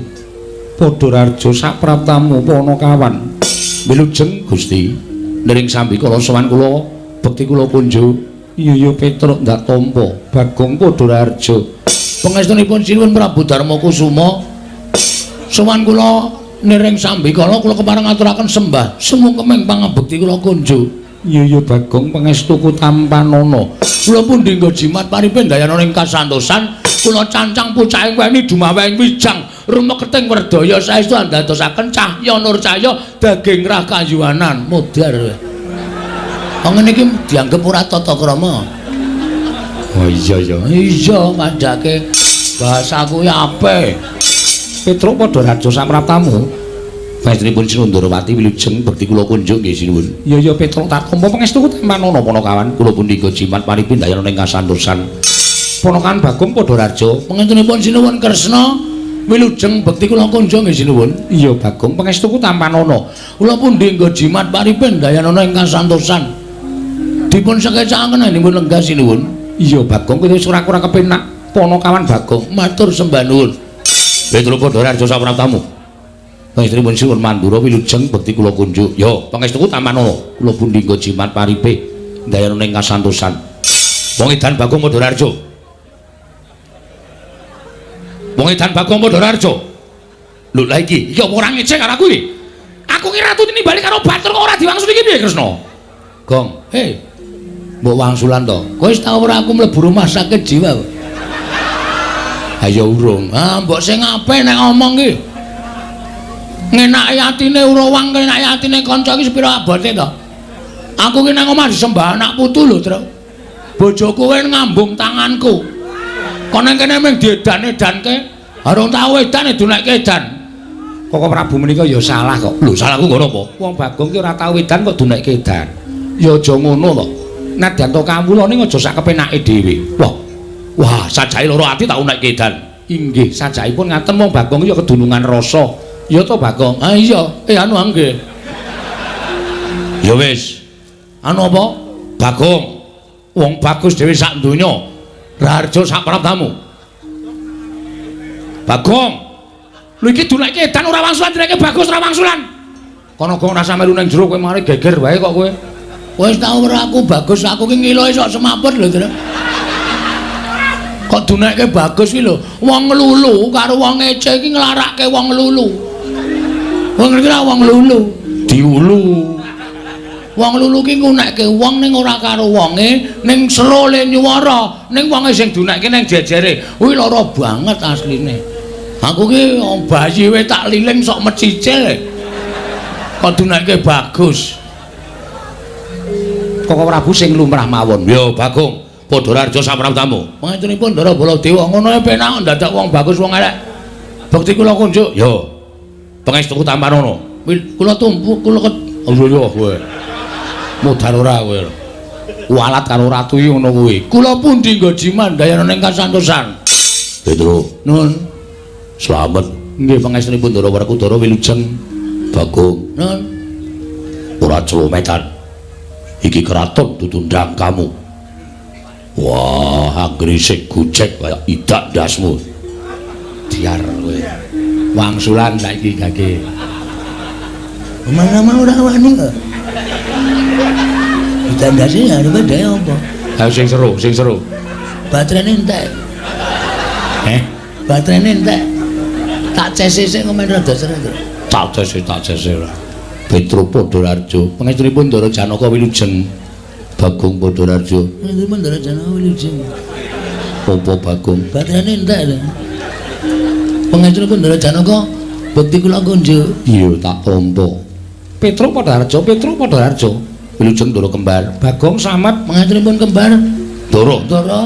Padhararja sapraptamu Panakawan. Wilujeng Gusti, niring sambikala sowan kula bekti kula kunjuk. Iya ya Petruk ndak tampa Bagong Padhararja. Pangestunipun Sinuwun Prabu Darma Kusuma, sowan kula niring sambikala kula kepareng ngaturaken sembah sumungkeming pangabekti kula kunjuk. Iya ya Bagong pangestuku tampanana. Kula pundi nggo jimat paripe ndayana ing kasantosan, kula cancang pucaking weni dumaweng wijang rumeketing werdaya saestu andadosaken cahya nur cahya daging rah kayuwanan modar. Wong ngene iki dianggep ora tata krama. Oh iya ya. Iya kandhake bahasaku ya apik. Petruk Padhararja sapraptamu. Panjenenganipun Sinuwun Ndorowati wilujeng bekti kula kunjuk nggih sinuwun. Iya ya Petruk tak tampa pangestuku tampanana Panakawan. Kula pundi nggo jimat paripe ndayana ing kasantosan. Panakawan Bagong Padhararja. Pangestunipun Sinuwun Kresna wilujeng bekti kula kunjuk nggih sinuwun. Iya Bagong pangestuku tampanana. Kula pundi nggo jimat paripe ndayana ing kasantosan. Dipun sekecakaken nipun lenggah sinuwun. Iya Bagong kowe wis ora kurang kepenak. Panakawan Bagong matur sembah nuwun. Petruk Padhararja sapraptamu. Pangestunipun Sinuwun Mandura wilujeng bekti kula kunjuk. Yo, pangestuku tampanana. Kula pundi nggo jimat paripe ndayana ing kasantosan. Wong edan Bagong Padhararja. Wong edan Bagong Padhararja. Lho lha iki, iki apa ora ngece karo aku iki? Aku ki ratu tinimbali karo batur kok ora diwangsuli iki piye Kresna? Gong, hei. Mbok wangsulan to. Kowe wis tau ora aku mlebu rumah sakit jiwa? Ayo urung. Ah, mbok sing apik nek ngomong ki. Ngenaki atine urawang, ngenaki atine kanca iki sepira abote to? Aku ki nang omah disembah anak putu lho, Tru. Bojoku kowe ngambung tanganku. Kok nang kene mung diedan-edanke, arung tau edan edunekke edan. Koko Prabu menika ya salah kok. Lho, salahku nggo napa? Wong Bagong ki ora tau edan kok dunekke edan. Ya aja ngono to. Nadyan to kawula ning aja sak kepenake dhewe. Wah. Wah, sajake loro ati tak unekke edan. Inggih, sajakipun ngaten wong Bagong ya kedunungan rasa. Ya to Bagong? Ah iya, anu nggih. Ya wis. Anu apa? Bagong. Wong bagus dhewe sak donya. Raharja sak praptamu. Bagong. Lho iki dunekke edan ora wangsulan duneke bagus ora wangsulan. Kono gong rasa melu ning jero kowe mari geger wae kok kowe. Wis tau ora aku bagus, aku ki ngiloe sok semaput lho, Tru. Kok dunekke bagus ki lho. Wong nglulu karo wong ngece iki nglarake wong nglulu. Wong ngerti ra wong lulu? Diulu. Wong lulu ki ngunekke wong ning ora karo wonge, ning sero le nyuwara, ning wonge sing dunekke ning jejere. Kuwi lara banget asline. Aku ki bayi we tak liling sok mecicil. Kok dunekke bagus. Koko Prabu sing lumrah mawon. Yo Bagong, Padhararja sapraptamu. Pangestunipun Ndara Baladewa ngono e penak dadak wong bagus wong elek. Bekti kula kunjuk. Yo. Pangestuku tampanono. Kula tumpu kula oh iya kowe. Modar ora kowe. Walat karo ratu iki ngono kuwi. Kula pundi nggo jimandayana ning kasantosan. Petro, nun. Slamet. Nggih pangestunipun Ndara Werkudara wilujeng. Bagong, nun. Ora celometan. Iki keraton ditundang kamu. Wah, anggere isih gojek kaya idak ndasmu. Diar kowe. Wangsulan saiki gage. Mana-mana ora wani kok. Idak ndase arepe dhewe apa? Ayo sing seru, sing seru. Baterene entek. Eh? Baterene entek. Tak cese sik komen rada seru. Tak cese, tak cese ora. Petro Padhararja, pangestunipun Ndara Janaka wilujeng. Bagong Padhararja. Pangestunipun Ndara Janaka wilujeng. Apa Bagong? Baterene entek lho. Pangestunipun Ndara Janaka bekti kula kunjuk. Iya, tak tampa. Petro Padhararja, Petro Padhararja. Wilujeng Ndara kembar. Bagong Slamet pangestunipun kembar. Ndara. Ndara.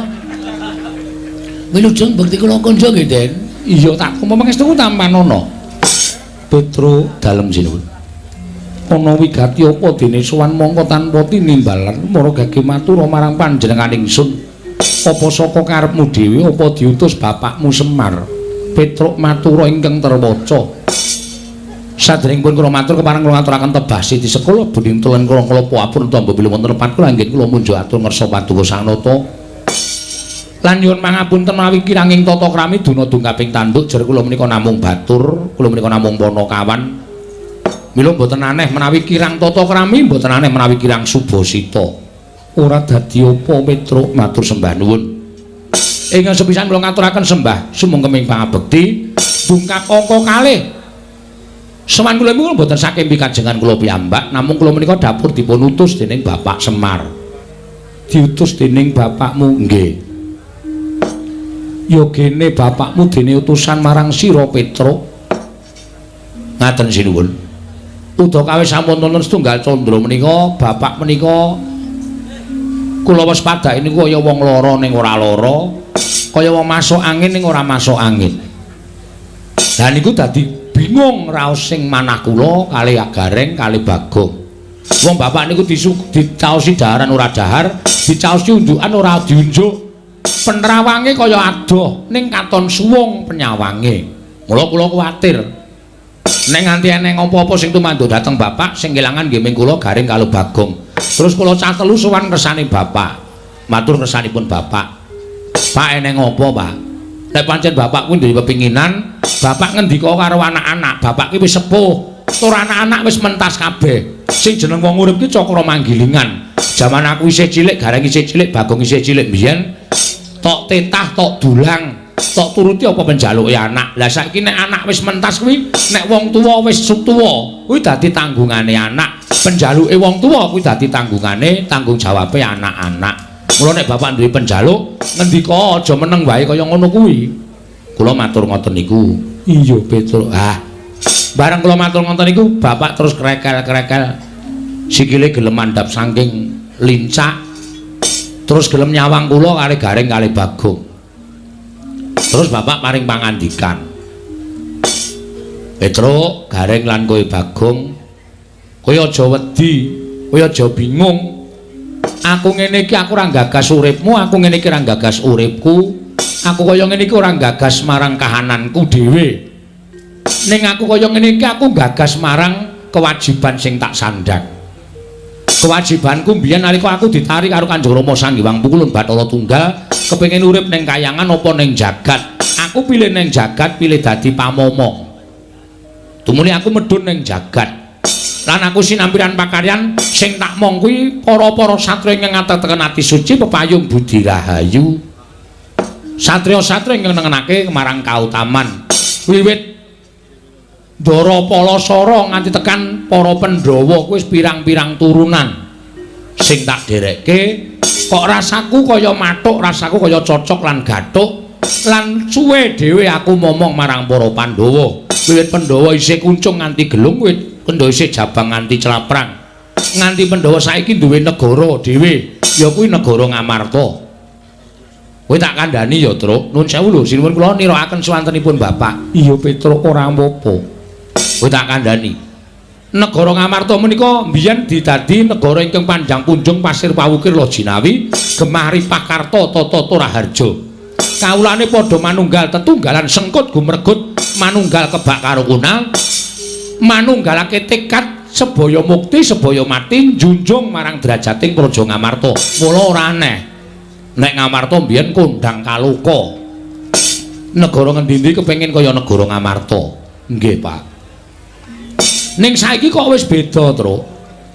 Wilujeng bekti kula kunjuk nggih, Den. Iya, tak tampa pangestuku tampanono. Petro dalem sinuwun. Ana wigati apa dene sowan mongko tanpa tinimbalan mara gage matur marang panjenengan ingsun. Apa saka karepmu dhewe apa diutus bapakmu Semar? Petruk matura ingkang terwaca. Sadèrèngipun kula matur kepareng kula ngaturaken tebasi di sekolah buning tulen kula klapa apun tamba bilih wonten lepat kula anggen kula munjuk atur ngersa paduka Sang Nata. Lan nyuwun pangapunten menawi kiranging tata krami duna dungkaping tanduk jer kula menika namung batur, kula menika namung panakawan. Mila mboten aneh menawi kirang tata krami, mboten aneh menawi kirang subasita. Ora dadi apa Petruk matur sembah nuwun. Ingkang sepisan kula ngaturaken sembah sumangkeming pangabekti dungkap angka kalih. Sowan kula niku mboten saking pikajengan kula piyambak, namung kula menika dapur dipun utus dening Bapak Semar. Diutus dening bapakmu nggih. Ya gene bapakmu dene utusan marang sira Petruk. Ngaten sinuwun. Udakawis sampun wonten setunggal candra menika, bapak menika kula waspadai niku kaya wong lara ning ora lara, kaya wong masuk angin ning ora masuk angin. Lah niku dadi bingung raos sing manah kula kalih Gareng kalih Bagong. Wong bapak niku dicaosi daharan ora dahar, dicaosi unjukan ora diunjuk. Penrawange kaya adoh ning katon suwung penyawange. Mula kula kuwatir. Nek nganti eneng apa-apa sing tumanduk dhateng bapak sing kelangan nggih ming kula Gareng karo Bagong. Terus kula cah telu sowan kersane bapak. Matur kersanipun bapak. Pak eneng apa, Pak? Nek pancen bapak kuwi duwe pepinginan, bapak ngendika karo anak-anak, bapak ki wis sepuh, tur anak-anak wis mentas kabeh. Sing jeneng wong urip ki cakra manggilingan. Jaman aku isih cilik, Gareng isih cilik, Bagong isih cilik mbiyen tok tetah, tok dulang, tok turuti apa penjaluke anak. Lah saiki nek anak wis mentas kuwi, nek wong tuwa wis tuwa, kuwi dadi tanggungane anak. Penjaluke wong tuwa kuwi dadi tanggungane, tanggung jawabe anak-anak. Mula nek bapak duwe penjaluk, ngendika aja meneng wae kaya ngono kuwi. Kula matur ngoten niku. Iya, Petruk. Ah. Bareng kula matur ngoten niku, bapak terus krekel-krekel. Sikile gelem mandhap saking lincak. Terus gelem nyawang kula kalih Gareng kalih Bagong. Terus bapak paring pangandikan. Petruk, Gareng lan kowe Bagong, kowe aja wedi, kowe aja bingung. Aku ngene iki aku ora gagas uripmu, aku ngene iki ora gagas uripku. Aku kaya ngene iki ora gagas marang kahananku dhewe. Ning aku kaya ngene iki aku gagas marang kewajiban sing tak sandhang. Kewajibanku mbiyen nalika aku ditarik karo Kanjeng Rama Sang Hyang Pukulun Bathara Tunggal, kepengin urip ning kayangan apa ning jagat. Aku pilih ning jagat, pilih dadi pamomo. Tumuli aku medhun ning jagat. Lan aku sinampiran pakaryan sing tak mong kuwi para-para satriya ingkang ngateteken ati suci pepayung budi rahayu. Satriya-satriya ingkang nengenake marang kautaman. Wiwit Ndara Palasara nganti tekan para Pandhawa kuwi wis pirang-pirang turunan sing tak dherekke kok rasaku kaya mathuk, rasaku kaya cocok lan gathuk lan suwe dhewe aku momong marang para Pandhawa. Wiwit Pandhawa isih kuncung nganti gelung, wiwit Kendha isih jabang nganti claprang. Nganti Pandhawa saiki duwe negara dhewe, ya kuwi negara Ngamarta. Kowe tak kandhani ya, Truk. Nuwun sewu lho, sinuwun kula nirakaken swantenipun Bapak. Iya, Petruk, ora apa-apa. Kowe tak kandhani. Negara Ngamarta menika mbiyen didadi negara ingkang panjang punjung pasir pawukir Lojinawi, gemah ripah karta tata Toraharja. Kawulane padha manunggal tetunggalan sengkut gumregut manunggal kebak karo kunal, manunggalake tekad sebaya mukti sebaya mati njunjung marang derajating Praja Ngamarta. Mula ora aneh nek Ngamarta mbiyen kondang kaloka. Negara ngendi-endi kepengin kaya negara Ngamarta. Nggih, Pak. Ning saiki kok wis beda, Truk.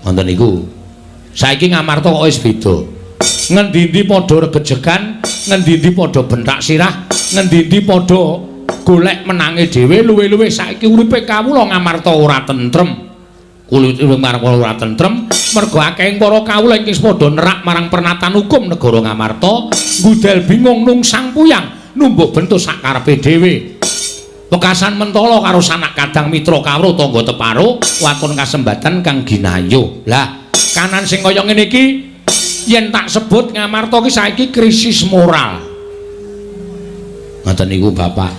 Ngoten niku. Saiki Ngamarta kok wis beda. Ngendi-endi padha regejegan, ngendi-endi padha bentak sirah, ngendi-endi padha golek menange dhewe, luwih-luwih saiki uripe kawula Ngamarta ora tentrem. Kulit marang ora tentrem mergo akehing para kawula ingkang padha nerak marang pernatan hukum negara Ngamarta, ngudel bingung nungsang puyang, numbuk bentuk sakarepe dhewe. Wekasan mentala karo sanak kadang mitra kawruh tangga teparo waton kasembatan kang ginayo. Lah, kanan sing kaya ngene iki yen tak sebut Ngamarta ki saiki krisis moral. Ngoten niku Bapak.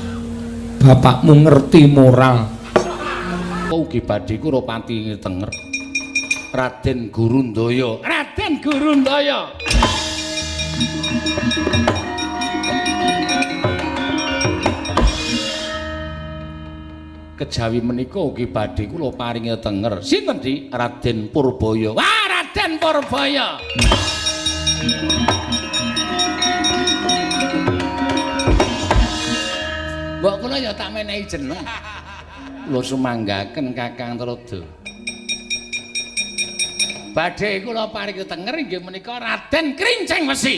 Bapakmu ngerti moral. Ugi badhe kula pati tenger. Raden Gurundaya. Raden Gurundaya. Kejawi menika ugi badhe kula paringi tenger. Sinten, Dik? Raden Purbaya. Wah, Raden Purbaya. Mbok kula ya tak menehi jeneng. Kula sumanggaken Kakang Trada. Badhe kula paringi tenger inggih menika Raden Krincing Wesi.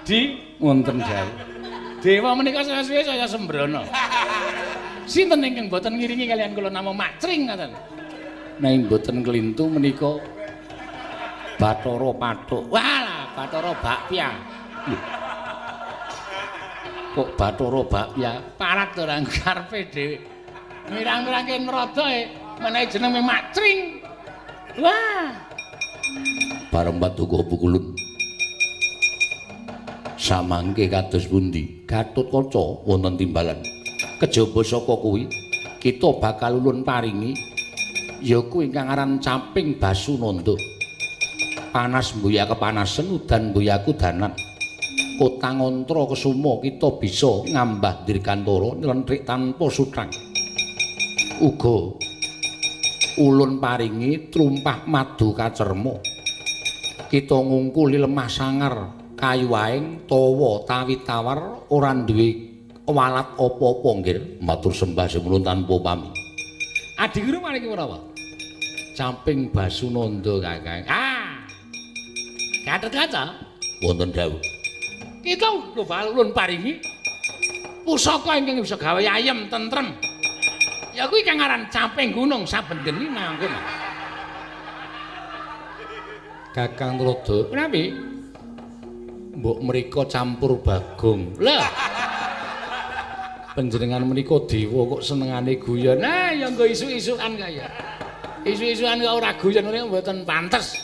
Di wonten dawuh. Dewa menika saya-saya saya sembrono. Sinten ingkang boten ngiringi kalian kula namung macring ngoten. Nek boten klintu menika Bathara Pathuk. Walah, Bathara Bakpia. Kok Bathara Bakpia? Parat ora karepe dhewe. Mirang-mirangke nrada e menehi jeneng macring. Wah. Bareng paduka pukulun. Samangke kados pundi? Gatotkaca wonten timbalan. Kejaba saka kuwi, kita bakal ulun paringi ya kuwi ingkang aran Caping Basunanda. Panas mbuya kepanasen, udan mbuya kudanan. Kota Ngantra Kesuma kita bisa ngambah dirgantara nylentrik tanpa sutrang. Uga ulun paringi trumpah madu kacerma. Kita ngungkuli lemah sangar kayu aeng tawa tawi tawar ora duwe walat apa-apa nggih. Matur sembah semono tanpa pami. Adi guru maring menapa? Caping Basunanda Kakang. Ah. Gatotkaca wonten dawuh. Kita ulun paringi pusaka ingkang bisa gawe ayem tentrem. Ya kuwi kang aran Caping Gunung saben geni nanggung. Kakang Trada, menawi mbok mriko campur bagong. Lah. Panjenengan menika dewa kok senengane guyon. Nah, ya nggo isuk-isukan kaya. Isuk-isukan kok ora guyon ngene mboten pantes.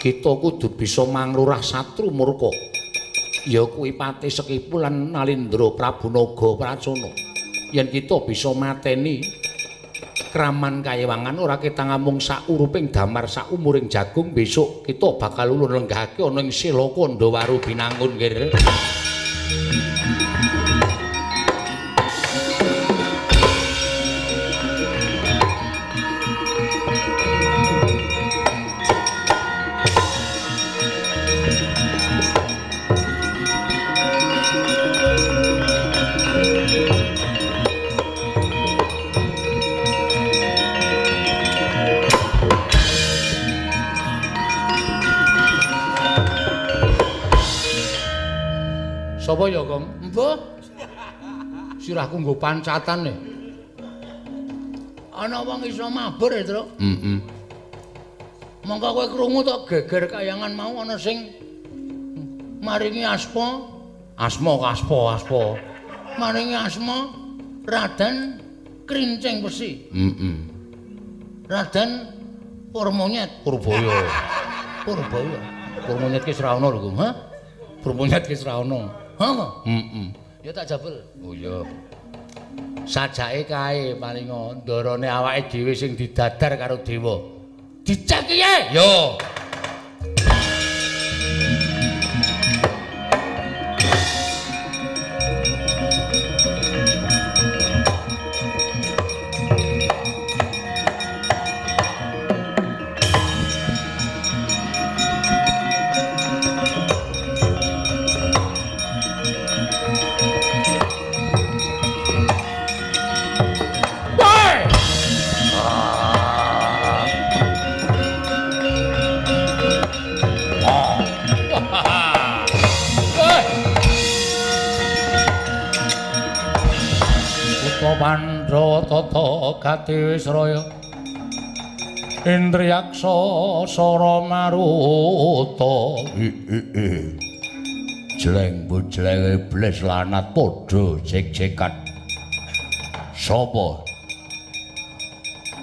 Kita kudu bisa manglurah satru murka. Ya kuwi Patih Sekipu lan Nalindra Prabu Naga Pracona. Yen kita bisa mateni kraman kayewangan ora ketang amung sauruping damar saumuring jagung, besok kita bakal ulun lenggahake ana ing Selaka Ndawaru Binangun nggih. Sapa ya, Kong? Embuh. Sirahku nggo pancatan e. Ana wong iso mabur e, Truk. Heeh. Mongko kowe krungu to geger kayangan mau ana sing maringi asma, asma kaspa aspa. Maringi asma Raden Krincing Wesi. Heeh. Raden Purmonyet. Purbaya. Purbaya. Purmonyet ki ora ono lho, ha? Purmonyet ki ora ono. Ha? Heeh. Ya tak jabel. Oh iya. Sajake kae palinga ndarane awake dhewe sing didadar karo dewa. Dicek piye? Yo. Pandhawa tata gati wisraya Indriyaksa sara maruta. Jleng bujleng iblis lanat padha jek-jekan. Sapa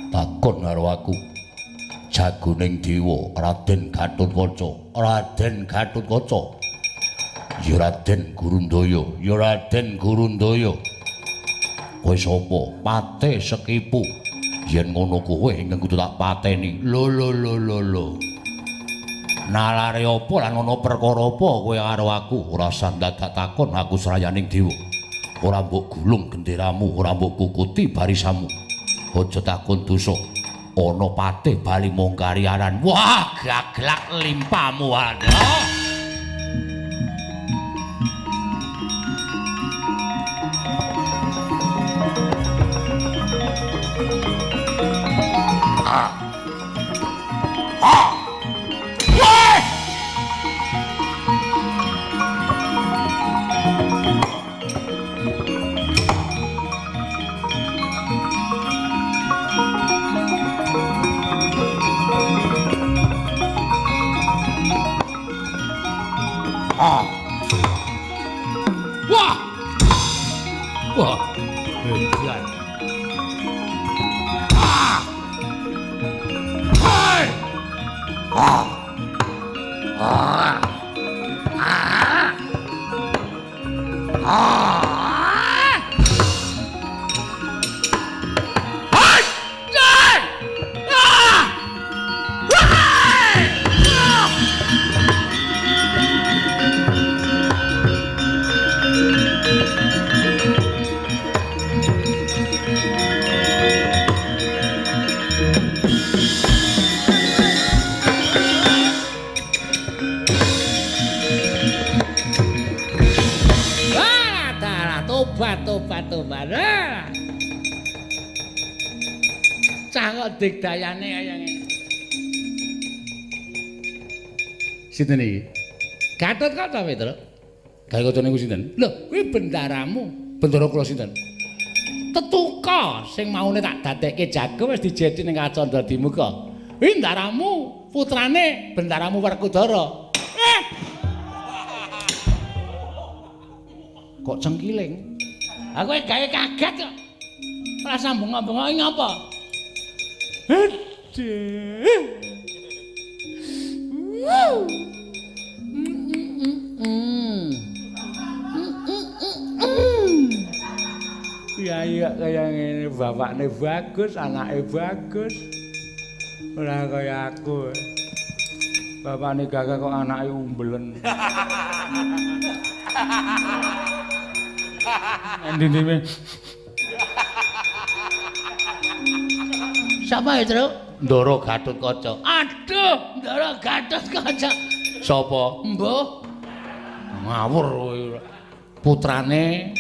takon karo aku? Jagoning dewa Raden Gatotkaca. Raden Gatotkaca. Ya Raden Gurundaya, ya Raden Gurundaya. Kowe sapa? Pate Sekipu. Yen ngono kowe ingkang kudu tak pateni. Lho lho lho lho lho. Nalare apa lan ana perkara apa kowe karo aku? Ora usah dadak takon aku srayaning dewa. Ora mbok gulung genderamu, ora mbok kukuti barisamu. Aja takon dosa. Ana patih bali mung kariaran. Wah, gaglak limpamu ana. Wah! Wah! Edan. Ah! Hai! Ah! Ah! Ah! Ah! Hai! Jai! Ah! Hai! Ah! Tobat tobat tobat. Cah kok digdayane kaya ngene. Sinten iki? Gatotkaca, Petro. Gatotkaca niku sinten? Lho, kuwi bendaramu. Bendara kula sinten? Tetuka sing maune tak dadekke jago wis dijedi ning Kacandra Dimuka. Kuwi ndaramu, putrane bendaramu Werkudara. Kok cengkiling? Aku gawe kaget kok. Ora sambung ngomong ngapa? Aduh. Ya iya kaya ngene, bapakne bagus, anake bagus. Ora kaya aku. Bapakne gagah kok anake umbelen. Endi-endi. Sapa ya, Tru? Ndara Gatotkaca. Aduh, Ndara Gatotkaca. Sapa? Mbah. Ngawur kowe. Putrane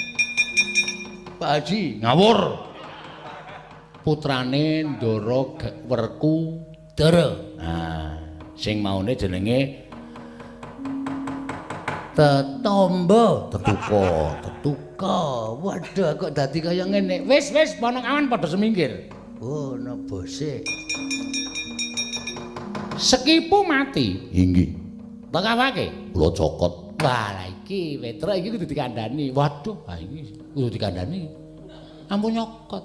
Pak Haji, ngawur. Putrane Ndara Werkudara. Nah, sing maune jenenge Tetombo, Tetuka, Tetuka. Waduh, kok dadi kaya ngene. Wis, wis, ponokawan padha semingkir. Oh, ana bose. Sekipu mati. Inggih. Tekawake? Kula cokot. Wah, lah iki Petruk iki kudu dikandhani. Waduh, ha iki kudu dikandhani. Ampun nyokot.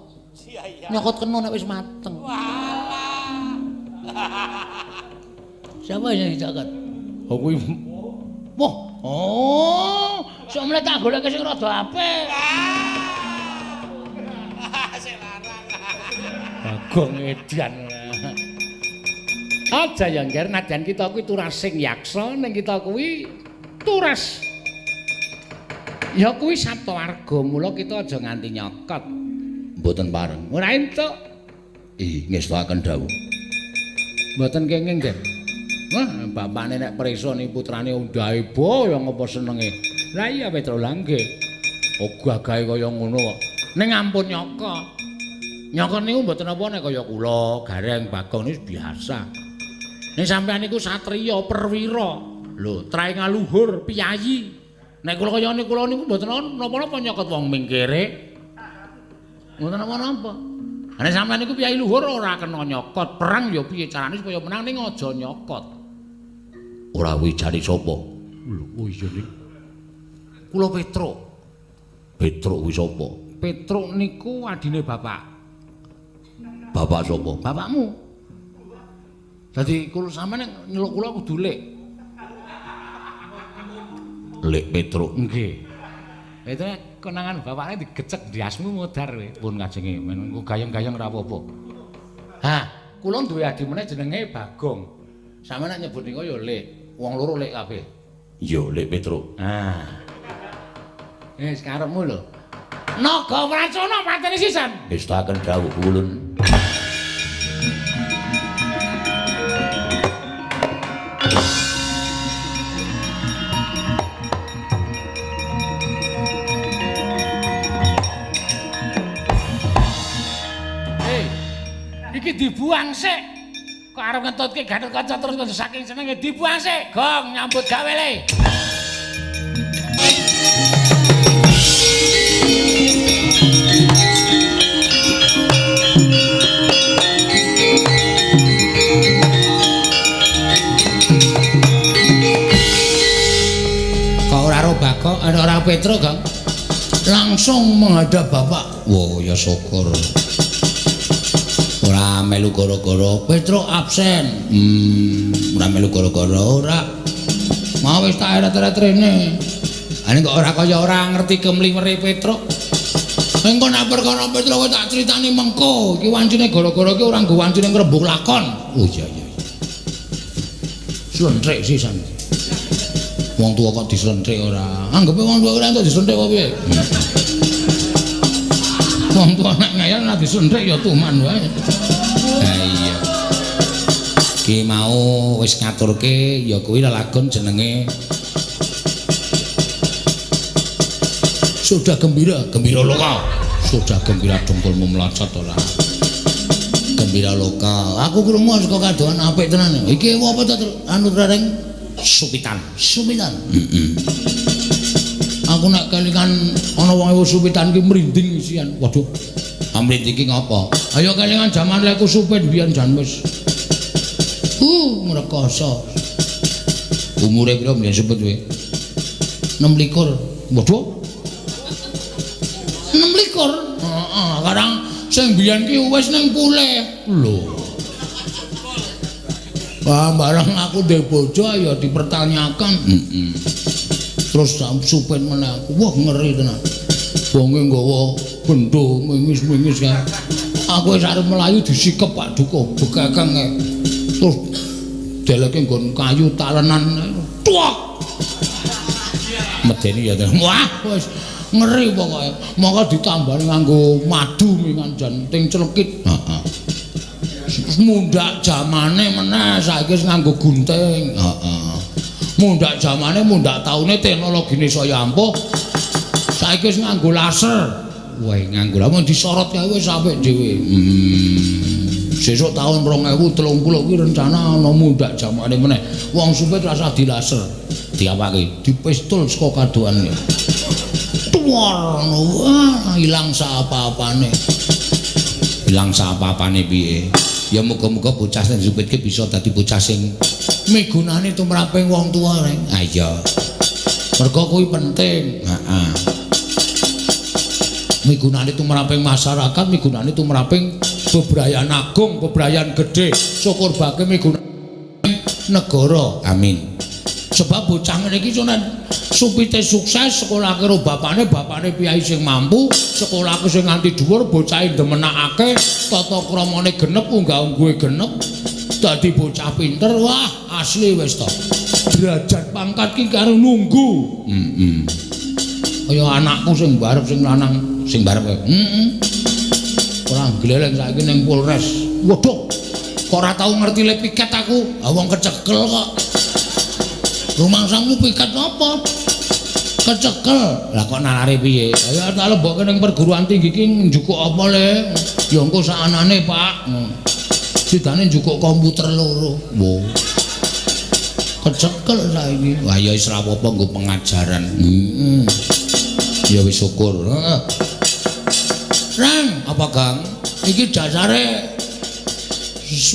Nyokot kena nek wis mateng. Walah. Siapa sing dicokot? Oh kuwi. Wah, oh, sok mleh tak goleke sing rada apik. Sing larang. Bagong edan. Aja ya ngger nadyan kita kuwi turasing yaksa ning kita kuwi turas. Ya kuwi Saptawarga, mula kita aja nganti nyokot. Mboten pareng. Ora entuk. Ih, ngestokaken dawuh. Mboten kenging, Ger. Wah, bapakne nek presoni putrane undahe boyo ngapa senenge. Lah iya Petro langge. Oh gagahe kaya ngono kok. Ning ampun nyokot. Nyokot niku mboten apa nek kaya kula, Gareng, Bagong niku biasa. Ning sampeyan niku satriya perwira. Lho, trae ngaluhur piyayi. Nek kula kaya niku kula niku mboten napa-napa nyokot wong mingkire. Mboten napa-napa. Nek sampeyan niku piyayi luhur ora kena nyokot. Perang ya piye carane supaya menang ning aja nyokot. Ora kuwi jane sapa? Lho, oh iya ning. Kula Petruk. Petruk kuwi sapa? Petruk niku adine bapak. Bapak sapa? Bapakmu. Dadi kula sampeyan nek nyeluk kula kudu Lek. Lek Petruk. Nggih. Itu konangan bapakne digecek ndiasmu modar kowe. Pun kajenge men engko gayeng-gayeng ora apa-apa. Ha, kula duwe adi meneh jenenge Bagong. Sampeyan nek nyebut niku ya Lek. Wong loro Lek kabeh. Iya, Lek Petruk. Ah. Wis karepmu lho. Naga Wracana pateni sisan. Ngestaken dawuh ulun. Hei. Iki dibuang sik. Kok arep ngentutke Gatotkaca terus kok saking senenge dibuang sik. Gong nyambut gawe le. Kok ora ro Bagong, ora Petro, Gong. Langsung menghadap bapak. Wah, ya syukur. Ora melu gara-gara Petro absen. Ora melu gara-gara ora. Mau wis tak eret-eret rene. Ane kok ora kaya ora ngerti kemliwere Petro. Engko nek perkara Petro kowe tak critani mengko. Iki wancine gara-gara iki ora nggo wancine ngrembug lakon. Oh iya iya. Slentrik sisan. Wong tuwa kok dislentrik ora. Anggepe wong tuwa ora entuk dislentrik apa piye? Wong tuwa nek ngeyel nek dislentrik ya tuman wae. Ha iya. Ki mau wis ngaturke ya kuwi lelagon jenenge Sudah Gembira, Gembira Loka. Sudah gembira dengkulmu melocot ora. Gembira Loka. Aku krungu saka kadohan apik tenan. Iki apa to anu rereng Supitan. Supitan. Heeh. Aku nek kelingan ana wong ewu supitan ki mrinding isian. Waduh. Mrinding ki ngopo? Ayo kelingan jaman leku supit biyen jan wis. Ngrekoso. Umure pira mbiyen supit kowe? 26. Waduh. 26. Heeh, karang sing biyen ki wis ning pulih. Lho. Wah, barang aku duwe bojo ya dipertanyakan. Heeh. Terus supit meneh aku. Wah, ngeri tenan. Wonge nggawa bendo mingis-mingis kae. Aku wis arep mlayu disikep Pak Duko bekekeng kae. Terus deleke nggon kayu talenan. Tuak. Medeni ya. Wah, wis ngeri pokoke. Mongko ditambani nganggo madu mingan jan ting clekit. Heeh. Mundhak jamane meneh saiki wis nganggo gunting. Heeh. Mundhak jamane, mundhak taune teknologine saya ampuh. Saiki wis nganggo laser. Wah, nganggo lamun disorot kae wis apik dhewe. Sesuk taun 2030 kuwi rencana ana mundhak jamane meneh. Wong supit rasah dilaser. Diapake? Dipistol saka kadohane. Tuwar, wah, ilang saapa-apane. Ilang saapa-apane piye? Ya muga-muga bocah sing supit ki bisa dadi bocah sing migunani tumraping wong tuwa, Reng. Ha iya. Mergo kuwi penting. Heeh. Migunani tumraping masyarakat, migunani tumraping Bebrayan agung, bebrayan gedhe, syukur bagi migunani negara. Amin. Sebab bocah ngene iki nek supite sukses sekolah karo bapane, bapane piyai sing mampu, sekolahke sing nganti dhuwur, bocahe ndemenakake, tata kramane genep, unggah-ungguhe genep, dadi bocah pinter. Wah, asli wis to. Derajat pangkat ki karo nunggu. Heeh. Kaya anakku sing barep sing lanang, sing barep. Heeh. Ora gleleng saiki ning Polres. Waduh. Kok ora tau ngerti le piket aku? Ah wong kecekel kok. Rumangsamu piket apa? Kecekel. Lah kok nalare piye? Ayo tak lebokke ning perguruan tinggi iki njukuk apa le? Ya engko sakanane, Pak. Sidane njukuk komputer loro. Wo. Kecekel saiki. Wah ya wis ra apa-apa nggo pengajaran. Heeh. Ya wis syukur. Heeh. Rang, apa Gang? Iki dasare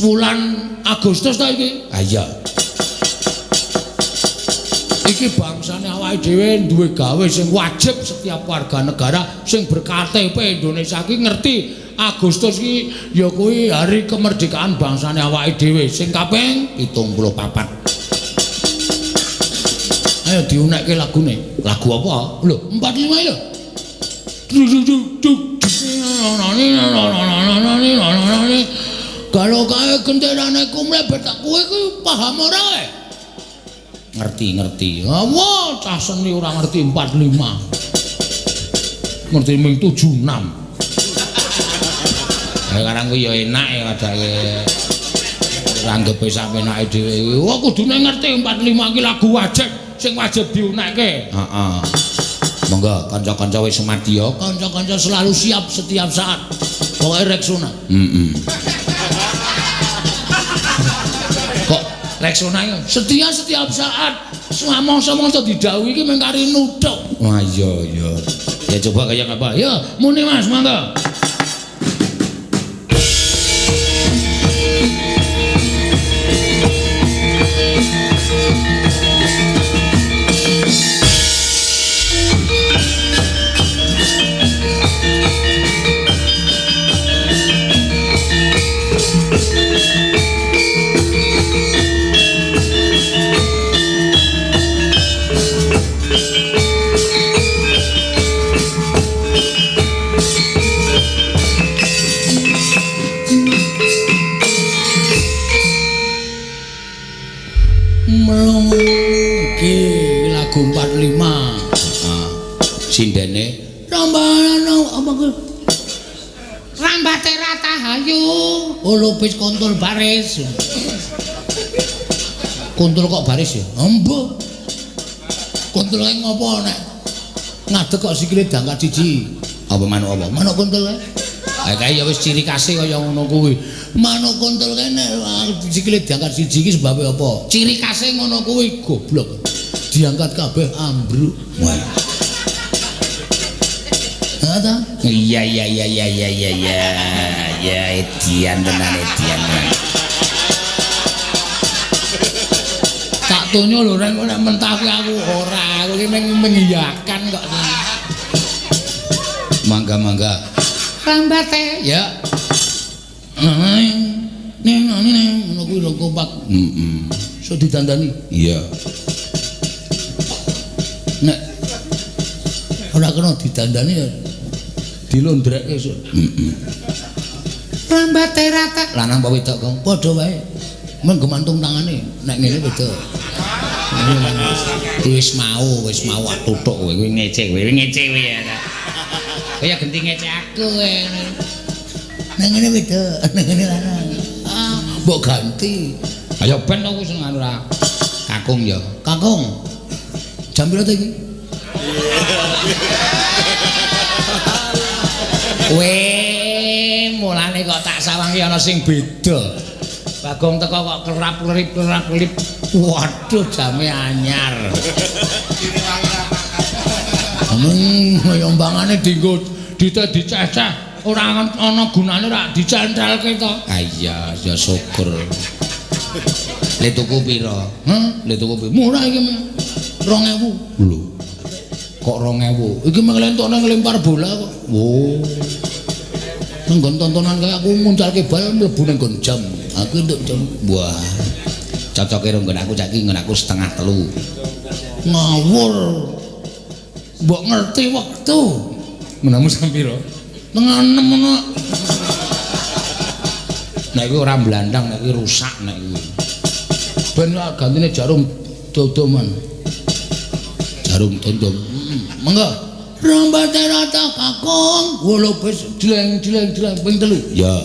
wulan Agustus ta iki? Ha iya. Iki bangsane awake dhewe duwe gawe sing wajib setiap warga negara sing ber-KTP Indonesia iki ngerti Agustus iki ya kuwi hari kemerdekaan bangsane awake dhewe sing kaping 74. Ayo diunekke lagune. Lagu apa? Lho, 45 lho. Kalau kae genderane kumlebet kowe kuwi paham ora kowe? Ngerti-ngerti. Wah, cah seni ora ngerti 45. Ngerti ming 76. Ya karang kuwi ya enak ya kadake. Ranggepe sak penake dhewe. Wah, kudune ngerti 45 iki lagu wajib sing wajib diunekke. Heeh. Monggo kanca-kanca wis sumadya, kanca-kanca selalu siap setiap saat. Pokoke Rexona. Heeh. Kok Rexona iki setia setiap saat. Samangsa-mangsa didhawuhi iki mung kari nuthuk. Wah iya iya. Ya coba kaya apa? Ya muni Mas, monggo. Iki lagu 45. Heeh. Sindene Rambana apa kuwi? Rambate Ratahayu. Oh lupis kontul baris. Kontul kok baris ya? Embuh. Kontul kae ngopo nek ngadeg kok sikile diangkat siji. Apa manuk apa? Manuk kontul kae. Ha kae ya wis ciri khase kaya ngono kuwi. Manuk kontul kae nek sikile diangkat siji iki sebabe apa? Ciri khase ngono kuwi goblok. Diangkat kabeh ambruk. Wah. Ha ta? Iya iya iya iya iya iya iya. Ya edian tenan edian tenan. Tak tonyo lho reng nek mentah kuwi aku ora, aku iki mung mengiyakan kok. Mangga-mangga. Rambate ya. Ning ning ngono kuwi lho kompak. Heeh. Iso didandani. Iya. Nek ora kena didandani ya dilondrekke esuk. Heeh. Rambate rata. Lanang apa wedok, Kong? Padha wae. Mung gemantung tangane nek ngene wedok. Wis mau tutuk kowe kuwi ngece kowe, ngece kowe ya. Kaya genti ngece aku kowe. Nek ngene wedok, nek ngene lanang. Ah, mbok ganti. Ayo ben aku sing anu ra. Kakung ya. Kakung. Jam piro to iki? Kowe mulane kok tak sawangi ana sing beda. Bagong teko kok kerap-kerip kerap-kerip. Waduh, jame anyar. Yombangane dienggo dite diceceh, ora ana gunane ra dicentelke to. Ah iya, ya syukur. Le tuku pira? Heh, Le tuku pira? Murah iki 2000. Lho. Kok 2000? Iki mung lentokne nglempar bola kok. Oh. Nang nggon tontonan kae aku nguncalke bal mlebu nang nggon jam. Aku entuk jam. Wah. Cocoke karo nggon aku saiki nggon aku 2:30. Ngawur. Mbok ngerti wektu. Menamu sam pira? 5:30 ngono. Nek kuwi ora mblandang, nek kuwi rusak nek kuwi. Ben gantine jarum dodoman. Jarum dondom. Monggo. Rambate rata kakung, wolo wis jleng-jleng-jleng ping 3. Ya.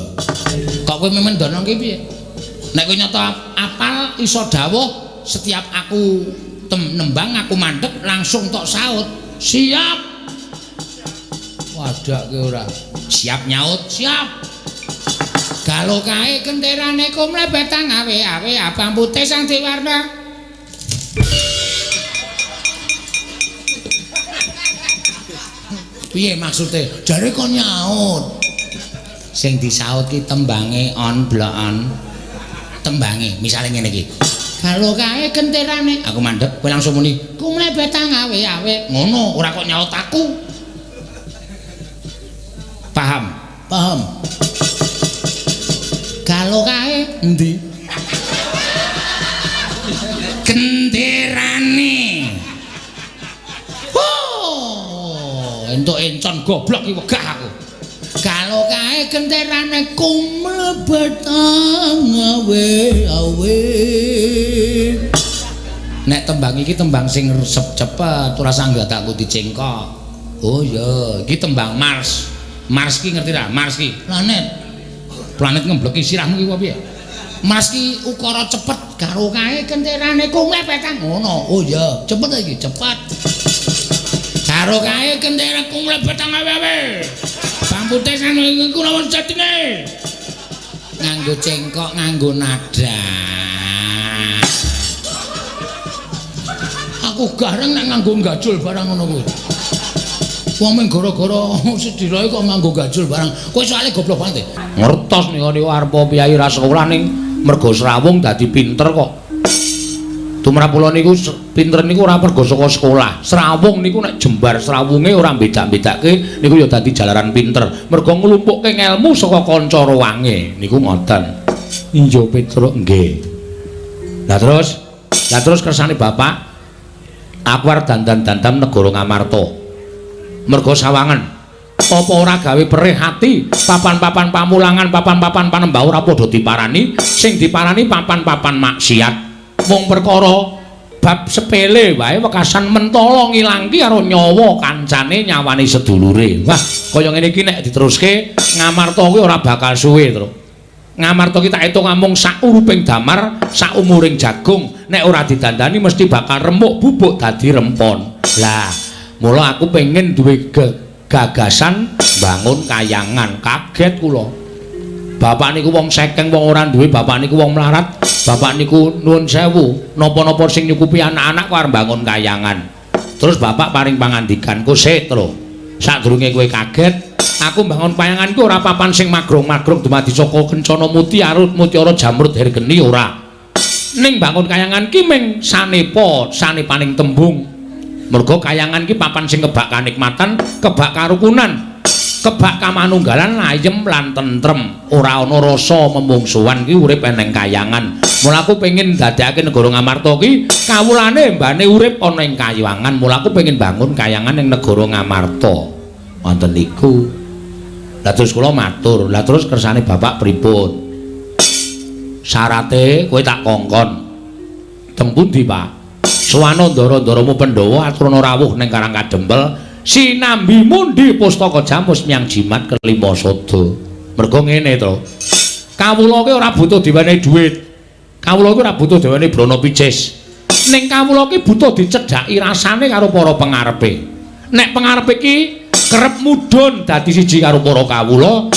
Kok kowe memen danang ki piye? Nek kowe nyata apal iso dawuh setiap aku nembang aku mandek langsung tok saut. Siap. Wadake ora. Siap nyaut, siap. Galo kae kenterane kumlebetang awe-awe abang putih sang diwarna. Piye maksude? Jare kon nyaut. Sing disaut ki tembange on blok-on. Tembange misale ngene iki. Galo kae kenterane aku mandek kowe langsung muni kumlebetang awe-awe. Ngono, ora kok nyaut aku. Paham? Paham. Galo kae endi? Genderane. Oh, entuk encon goblok iki wegah aku. Galo kae genderane kumlebetang awe-awe. Nek tembang iki tembang sing resep cepet, ora sangga aku dicengkok. Oh iya, iki tembang Mars. Mars ki ngerti ra? Mars ki planet. Planet ngembleki sirahmu ki piye? Mars ki ukara cepet karo kae kenterane kumlebetang ngono. Oh iya, cepet iki, cepet. Karo kae kentera kumlebetang awe-awe. Bang putih sang iku lawan jatine. Nganggo cengkok, nganggo nada. Aku gareng nek nganggo gajul barang ngono kuwi. Wong mung gara-gara sedhiroe kok nganggo gajul barang. Kowe soalé goblok banget. Ngertos nika niku arep piyayi ra sekolah ning mergo srawung dadi pinter kok. Tumrap kula niku pinter niku ora mergo saka sekolah. Srawung niku nek jembar srawunge ora beda-bedake niku ya dadi jalaran pinter. Mergo nglumpukke ngelmu saka kanca ruwange niku ngoten. Iya Petruk nggih. Lah terus kersane Bapak aku arep dandan-dandan negara Ngamarta. Mergo sawangan apa ora gawe perih ati papan-papan pamulangan papan-papan panembah ora padha diparani sing diparani papan-papan maksiat mung perkara bab sepele wae wekasan mentala ngilangki karo nyawa kancane nyawane sedulure. Wah kaya ngene iki nek diteruske Ngamarta kuwi ora bakal suwe, Truk. Ngamarta ki tak etung amung sak uruping damar sak umuring jagung nek ora didandani mesti bakal remuk bubuk dadi rempon. Lah mula aku pengen duwe gagasan bangun kayangan. Kaget kula. Bapak niku wong sekeng, wong ora duwe, bapak niku wong melarat, bapak niku nuwun sewu, napa-napa sing nyukupi anak-anak kok arep bangun kayangan. Terus bapak paring pangandikan, "Ku sik, Tru. Sadurunge kowe kaget, aku bangun kayangan ku ora papan sing magrong-magrong dumadi saka kencana mutiara, mutiara jamrud hergeni ora. Ning bangun kayangan ki ming sanepa, sanepaning tembung. Mergo kayangan ki papan sing kebak kanikmatan, kebak karukunan, kebak kamanunggalan, layem lan tentrem. Ora ana rasa memungsuhan ki urip eneng kayangan. Mula aku pengin dadekake negara Ngamarta ki kawulane mbane urip ana ing kayangan. Mula aku pengin bangun kayangan ing negara Ngamarta." Wonten niku. Lah terus kula matur, "Lah terus kersane Bapak pripun?" "Syarate kowe tak kongkon." "Teng pundi, Pak?" "Suwana ndara-ndaramu Pandhawa aturana rawuh ning Karang Kadempel sinambi mundi pustaka jamus miyang jimat kelima sada." Mergo ngene to. Kawula ki ora butuh diwenehi dhuwit. Kawula ki ora butuh diwenehi brana picis. Ning kawula ki butuh dicedhaki rasane karo para pengarepe. Nek pengarepe ki kerep mudhun dadi siji karo para kawula,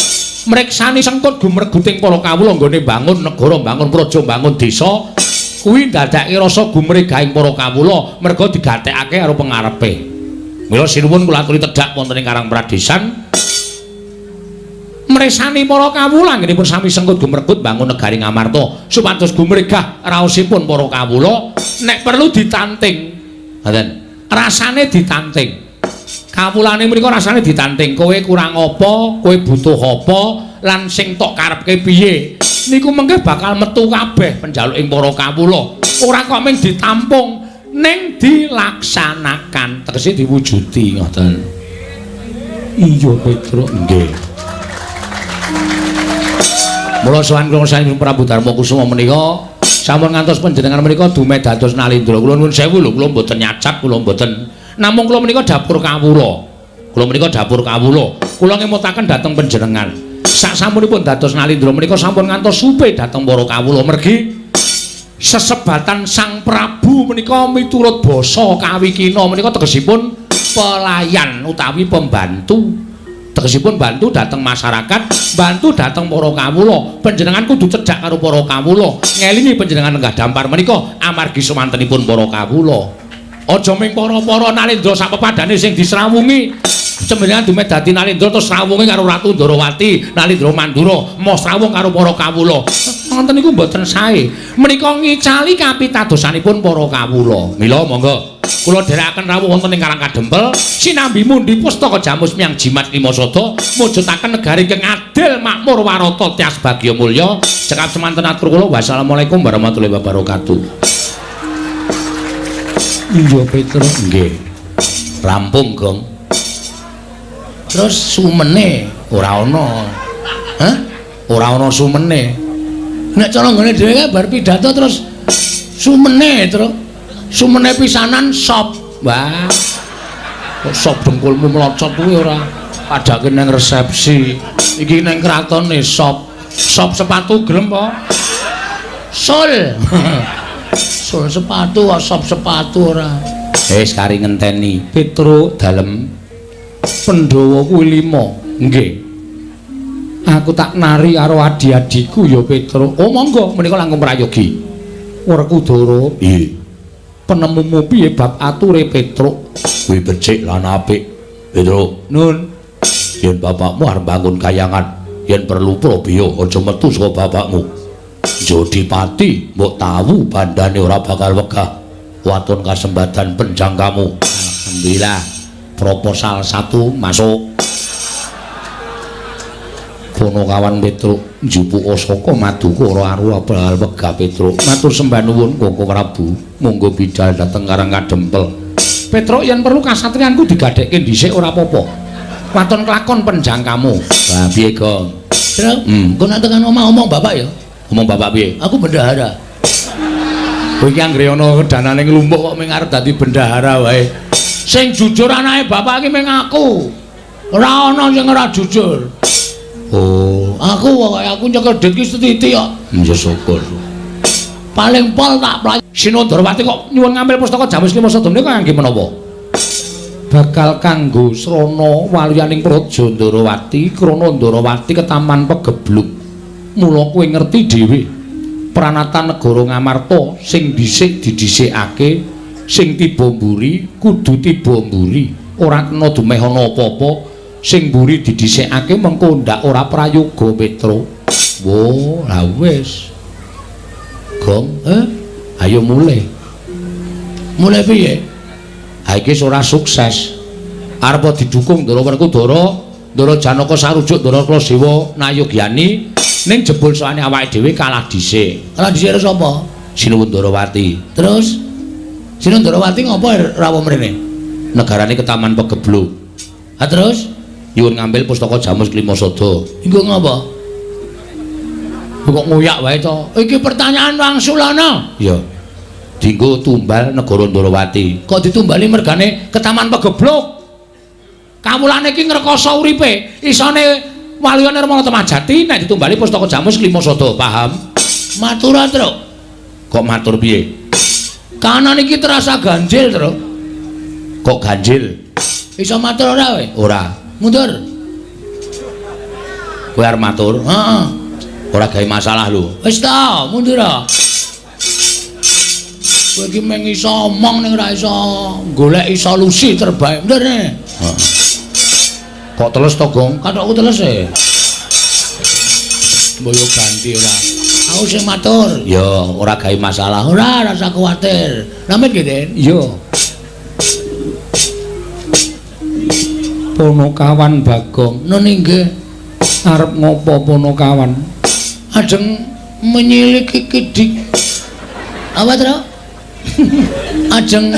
mriksani sengkut gumreguting para kawula nggone bangun negara, bangun praja, bangun desa, kuwi ndadekake rasa gumregahing para kawula merga digatekake karo pengarepe. Mila sinuwun kula aturi tedhak wonten ing Karang Pradesan mresani para kawula anggenipun sami sengkut gumregut bangun negari Ngamarta supados gumregah raosipun para kawula nek perlu ditanting. Ngoten. Rasane ditanting. Kawulane menika rasane ditanting, kowe kurang apa, kowe butuh apa, lan sing tok karepke piye. Niku mengke bakal metu kabeh penjaluking para kawula. Ora kok mung ditampung, ning dilaksanakan, tegese diwujudi ngoten. Iya, Petruk, nggih. Mula sowan kula saking Prabu Darma Kusuma menika sampun ngantos panjenengan menika dumeh dados Nalindra. Kula nuwun sewu lho, kula mboten nyacap, kula mboten. Namung kula menika dapur kawula. Kula menika dapur kawula. Kula ngemutaken dhateng panjenengan. Sak sampunipun dados Nalindra menika sampun ngantos supe dhateng para kawula mergi sesebatan Sang Prabu menika miturut basa kawikina menika tegesipun pelayan utawi pembantu. Tegesipun bantu dhateng masyarakat, bantu dhateng para kawula. Panjenengan kudu cedhak karo para kawula. Ngelingi panjenengan lenggah dampar menika amargi sumantenipun para kawula. Aja ming para-para Nalindra sak pepadane sing disrawungi. Panjenengan dumeh dadi Nalindra terus srawunge karo Ratu Ndorowati, Nalindra Mandura, moh srawung karo para kawula. Ngoten niku mboten sae. Menika ngicali kapitadosanipun para kawula. Mila monggo kula dherekaken rawuh wonten ing Karang Kadempel sinambi mundi pustaka jamus miyang jimat lima sada mujudaken negari ingkang adil makmur warata tias bagya mulya. Cekap semanten atur kula. Wassalamualaikum warahmatullahi wabarakatuh. Iya, Petruk, nggih. Rampung, Gong. Terus sumene ora ana. Hah? Ora ana sumene. Nek cara nggone dhewe kae bar pidato terus sumene, Truk. Sumene pisanan sop. Wah. Kok sop dengkulmu melocot kuwi ora padake nang resepsi. Iki nang kratone sop. Sop sepatu gelem apa? Sul. Sul sepatu kok sop sepatu ora. Wis kari ngenteni Petruk dalem Pandhawa kuwi 5. Nggih. Aku tak nari karo adi-adiku ya Petruk. Oh monggo menika langkung prayogi. Werkudara. Nggih. Penemumu piye bab ature Petruk? Kuwi becik lan apik. Petruk, nun. Yen bapakmu arep bangun kayangan, yen perlu probya aja metu saka bapakmu. Jodipati mbok tawu bandane ora bakal wegah. Waton kasembadan penjangkamu. Alhamdulillah. Proposal 1 masuk. Ponokawan Petruk njupuka saka maduka ora aru bakal wegah Petruk. Matur sembah nuwun Koko Prabu. Monggo bidal dhateng Karang Kadempel. Petruk yen perlu kasatriyanku digadhekke dhisik ora apa-apa. Waton kelakon penjangkamu. Lah piye, Gong? Truk, engko nek tekan omah omong bapak ya. Omong bapak piye? Aku bendahara. Kowe iki anggere ana danane nglumpuk kok mung arep dadi bendahara wae. Sing jujur anake bapak iki mung aku. Ora ana sing ora jujur. Oh, aku pokoke aku nyekel dit ki setitik kok. Ya syukur. Paling pol tak playu. Sinundrawati kok nyuwun ngambil pustaka Jamus Lima Sada menika kangge menapa? Bakal kanggo srana waluyaning Praja Ndarawati, krana Ndarawati ketaman pegebluk. Mula kowe ngerti dhewe pranatan negara Ngamarta sing dhisik didhisikake, sing tiba mburi kudu tiba mburi, ora kena dumeh ana apa-apa. Sing mburi didhisikake mengko ndak ora prayoga Petro. Wo, lah wis. Gong, ayo mulih. Mulih piye? Ha iki ora sukses. Arep didukung Ndara Werkudara, Ndara Janaka sarujuk Ndara Klasewa Nayogyani, ning jebul soane awake dhewe kalah dhisik. Kalah dhisik karo sapa? Sinuwun Ndarawati. Terus Sinuwun Ndarawati ngopo rawuh mrene? Negarane ketaman pegebluk. Ha terus nyuwun ngambil pustaka Jamus Klima Sada. Engko ngopo? Kok ngoyak wae to? Iki pertanyaan wangsulana. Iya. Dinggo tumbal negara Ndarawati. Kok ditumbali mergane ketaman pegebluk? Kawulane iki ngrekoso uripe. Isone Waluya Nirmala Temajati nek ditumbali pustaka Jamus Klima Sada, paham? Matur, Truk. Kok matur piye? Kanan iki terasa ganjil, Truk. Kok ganjil? Iso matur ora kowe? Ora. Mundur. Kowe arep matur? Heeh. Ora gawe masalah lho. Wis ta, mundur. Kowe iki mung iso omong ning ora iso goleki solusi terbaik. Mundur ne. Heeh. Kok teles to, Gong? Kathokku teles e. Mbok yo ganti ora. Aku sing matur. Ya, ora gawe masalah. Ora, rasa kuwatir. Namit nggih, Den? Iya. Ponokawan Bagong. Nun inggih. Arep ngopo Ponokawan? Ajeng menyiliki kidik. Apa, Tru? Ajeng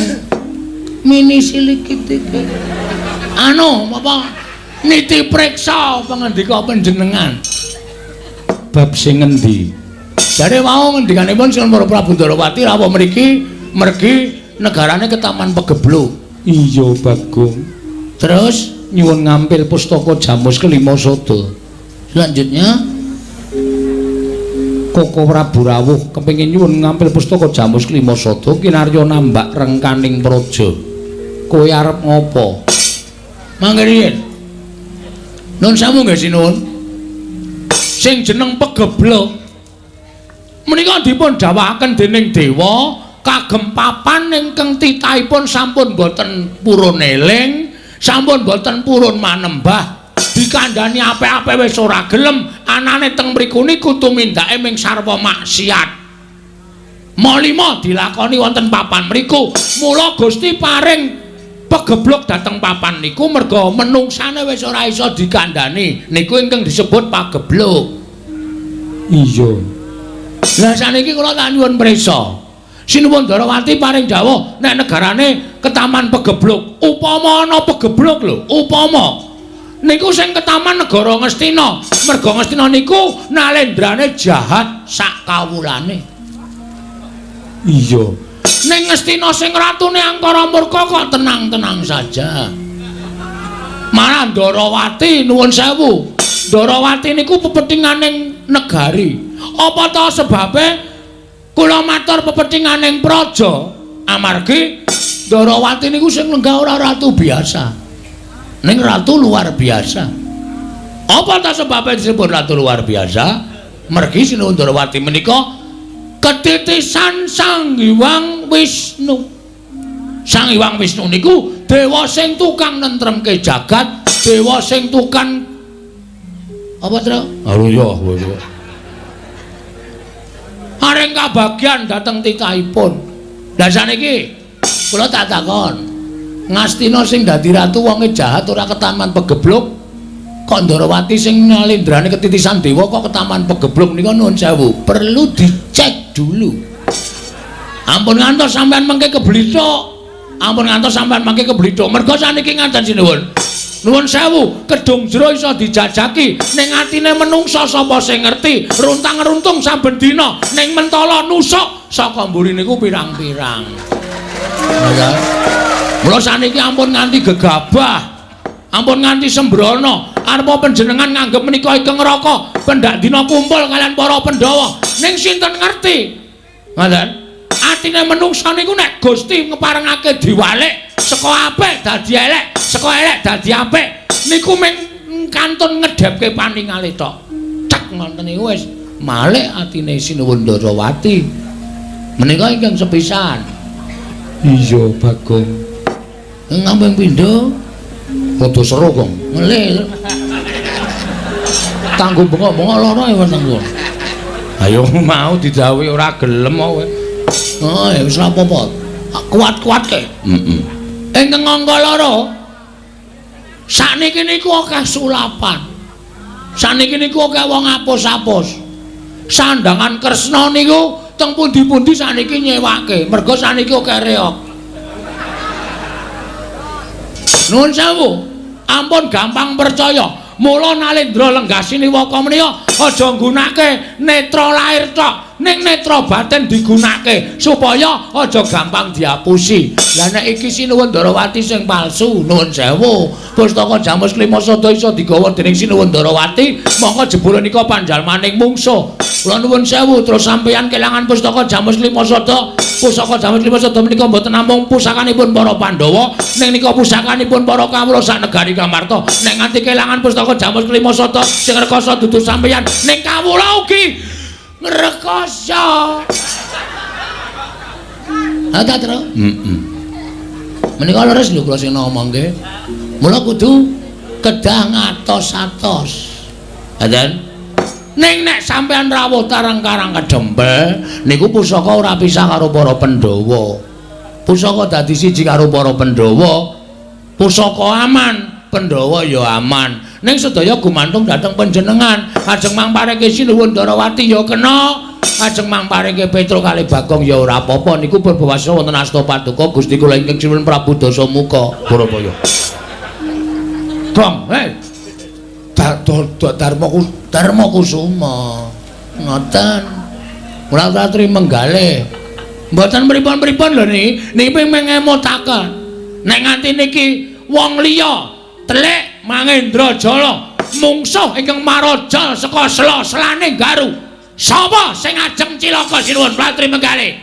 mini silikiti. Anu, apa? Niti preksa pangendika panjenengan. Bab sing ngendi? Jare wau ngendikanipun Sinuwun Prabu Ndarawati rawuh mriki mergi negarane ketaman Pegebluk. Iya, Bagong. Terus nyuwun ngampil pustaka Jamus kelima sada. Selanjutnya Koko Prabu rawuh kepengin nyuwun ngampil pustaka Jamus kelima sada kinarya nambak rengkaning praja. Kowe arep ngopo? Mangke riyin. Nun sewu nggih sinuwun. Sing jeneng Pegebluk menika dipun dawuhaken dening dewa kagem papan ingkang titahipun sampun boten purun eling, sampun boten purun manembah, dikandhani apik-apik wis ora gelem, anane teng mriku niku tumindake ming sarwa maksiat. Malima dilakoni wonten papan mriku. Mula Gusti paring pegebluk dhateng papan niku merga menungsane wis ora iso dikandhani. Niku ingkang disebut pagebluk. Iya. Lah saniki kula tak nyuwun prisa. Sinuwun Ndarawati paring dawuh nek negarane ketaman pegebluk. Upama ana pegebluk lho, upama niku sing ketaman negara Ngastina. Merga Ngastina niku nalendrane jahat sak kawulane. Iya. Ning Ngastina sing ratune angkara murka kok tenang-tenang saja. Malah Ndarawati nuwun sewu. Ndarawati niku pepethinganing negari. Apa ta sebabe kula matur pepethinganing praja? Amargi Ndarawati niku sing lenggah ora ratu biasa. Ning ratu luar biasa. Apa ta sebabe disebut ratu luar biasa? Mergi Sinuwun Ndarawati menika ketitisan Sang Hyang Wisnu. Sang Hyang Wisnu niku dewa sing tukang nentremke jagat, dewa sing tukang apa, Tru? Aduh ya, kowe. Paring kabagyan dhateng titahipun. Lah saniki kula tak takon. Ngastina sing dadi ratu wonge jahat ora ketaman pegebluk, kok Ndarawati sing nalendrane ketitisan dewa kok ketaman pegebluk nika nuwun sewu. Perlu dicek dulu. Ampun ngantos sampean mengke keblithuk. Ampun ngantos sampean mengke keblithuk. Merga saniki ngaten sinuwun. Nuwun sewu, kedung jero iso dijajaki, ning atine menungsa sapa sing ngerti, runtang-runtung saben dina ning mentala nusuk saka mburi niku pirang-pirang. Mula saniki ampun nganti gegabah, ampun nganti sembrono. Arepa panjenengan nganggep menika ingkang neraka, pendak dina kumpul kalian para Pandhawa. Ning sinten ngerti? Ngoten. Atine menungsa niku nek Gusti ngeparengake diwalik saka apik dadi elek, saka elek dadi apik, niku mung kantun ngedhepke paningale tok. Cek ngoten niku wis malik atine Sinuwun Ndarawati. Menika ingkang sepisan. Iya, Bagong. Ngambung pindho rada seru, Gong. Ngelih. Tanggo bengok-bengok lara ya wis tanggo. Ayo mau didhawuhi ora gelem kowe. Oh, ya wis ora apa-apa. Kuat-kuatke. Heeh. Ingkang angka loro. Sakniki niku akeh sulapan. Sakniki niku akeh wong apus-apus. Sandangan Kresna niku teng pundi-pundi sakniki nyewake. Merga sakniki akeh reog. Nuwun sewu. Ampun gampang percaya. Mula nalendra lenggah siniwaka menika aja nggunake netra lair tok, ning netra batin digunake supaya aja gampang diapusi. Lah nek iki Sinuwun Ndarawati sing palsu, nuwun sewu. Pustaka Jamus Klima Sada iso digawa dening Sinuwun Ndarawati, mongko jebule nika panjalmaning mungsuh. Kula nuwun sewu, terus sampeyan kelangan pustaka Jamus Klima Sada. Pusaka Jamus Klima Sada menika mboten namung pusakanipun para Pandhawa, ning nika pusakanipun para kawula sak negari Ngamarta. Nek nganti kelangan pustaka Jamus Klima Sada sing rekoso dudu sampeyan, ning kawula ugi ngrekoso. Ha ta, Tru? Heeh. Menika leres lho kula sing ngomongke. Mula kudu kedah ngatos-atos. Ngaten. Ning nek sampeyan rawuh tarang karang kedempel niku pusaka ora pisah karo para Pandhawa. Pusaka dadi siji karo para Pandhawa. Pusaka aman. Pandhawa ya aman. Ning sedaya gumantung dhateng panjenengan. Ajeng mangpareke Sinuwun Darawati ya kena. Ajeng mangpareke Petruk kalih Bagong ya ora apa-apa. Niku purbawasa wonten asta paduka Gusti kula ingkang sinuwun Prabu Dasamuka. Barabaya. Gong, hei. Darma Kusuma. Ngoten. Ora Ratri Menggale. Mboten pripun-pripun lho niki. Niki mengemutaken. Nek nganti niki wong liya telik Mangendra Jala mungsuh ingkang maraja saka sela-selane Garu. Sapa sing ajeng cilaka Sinuwun Ratri Menggale?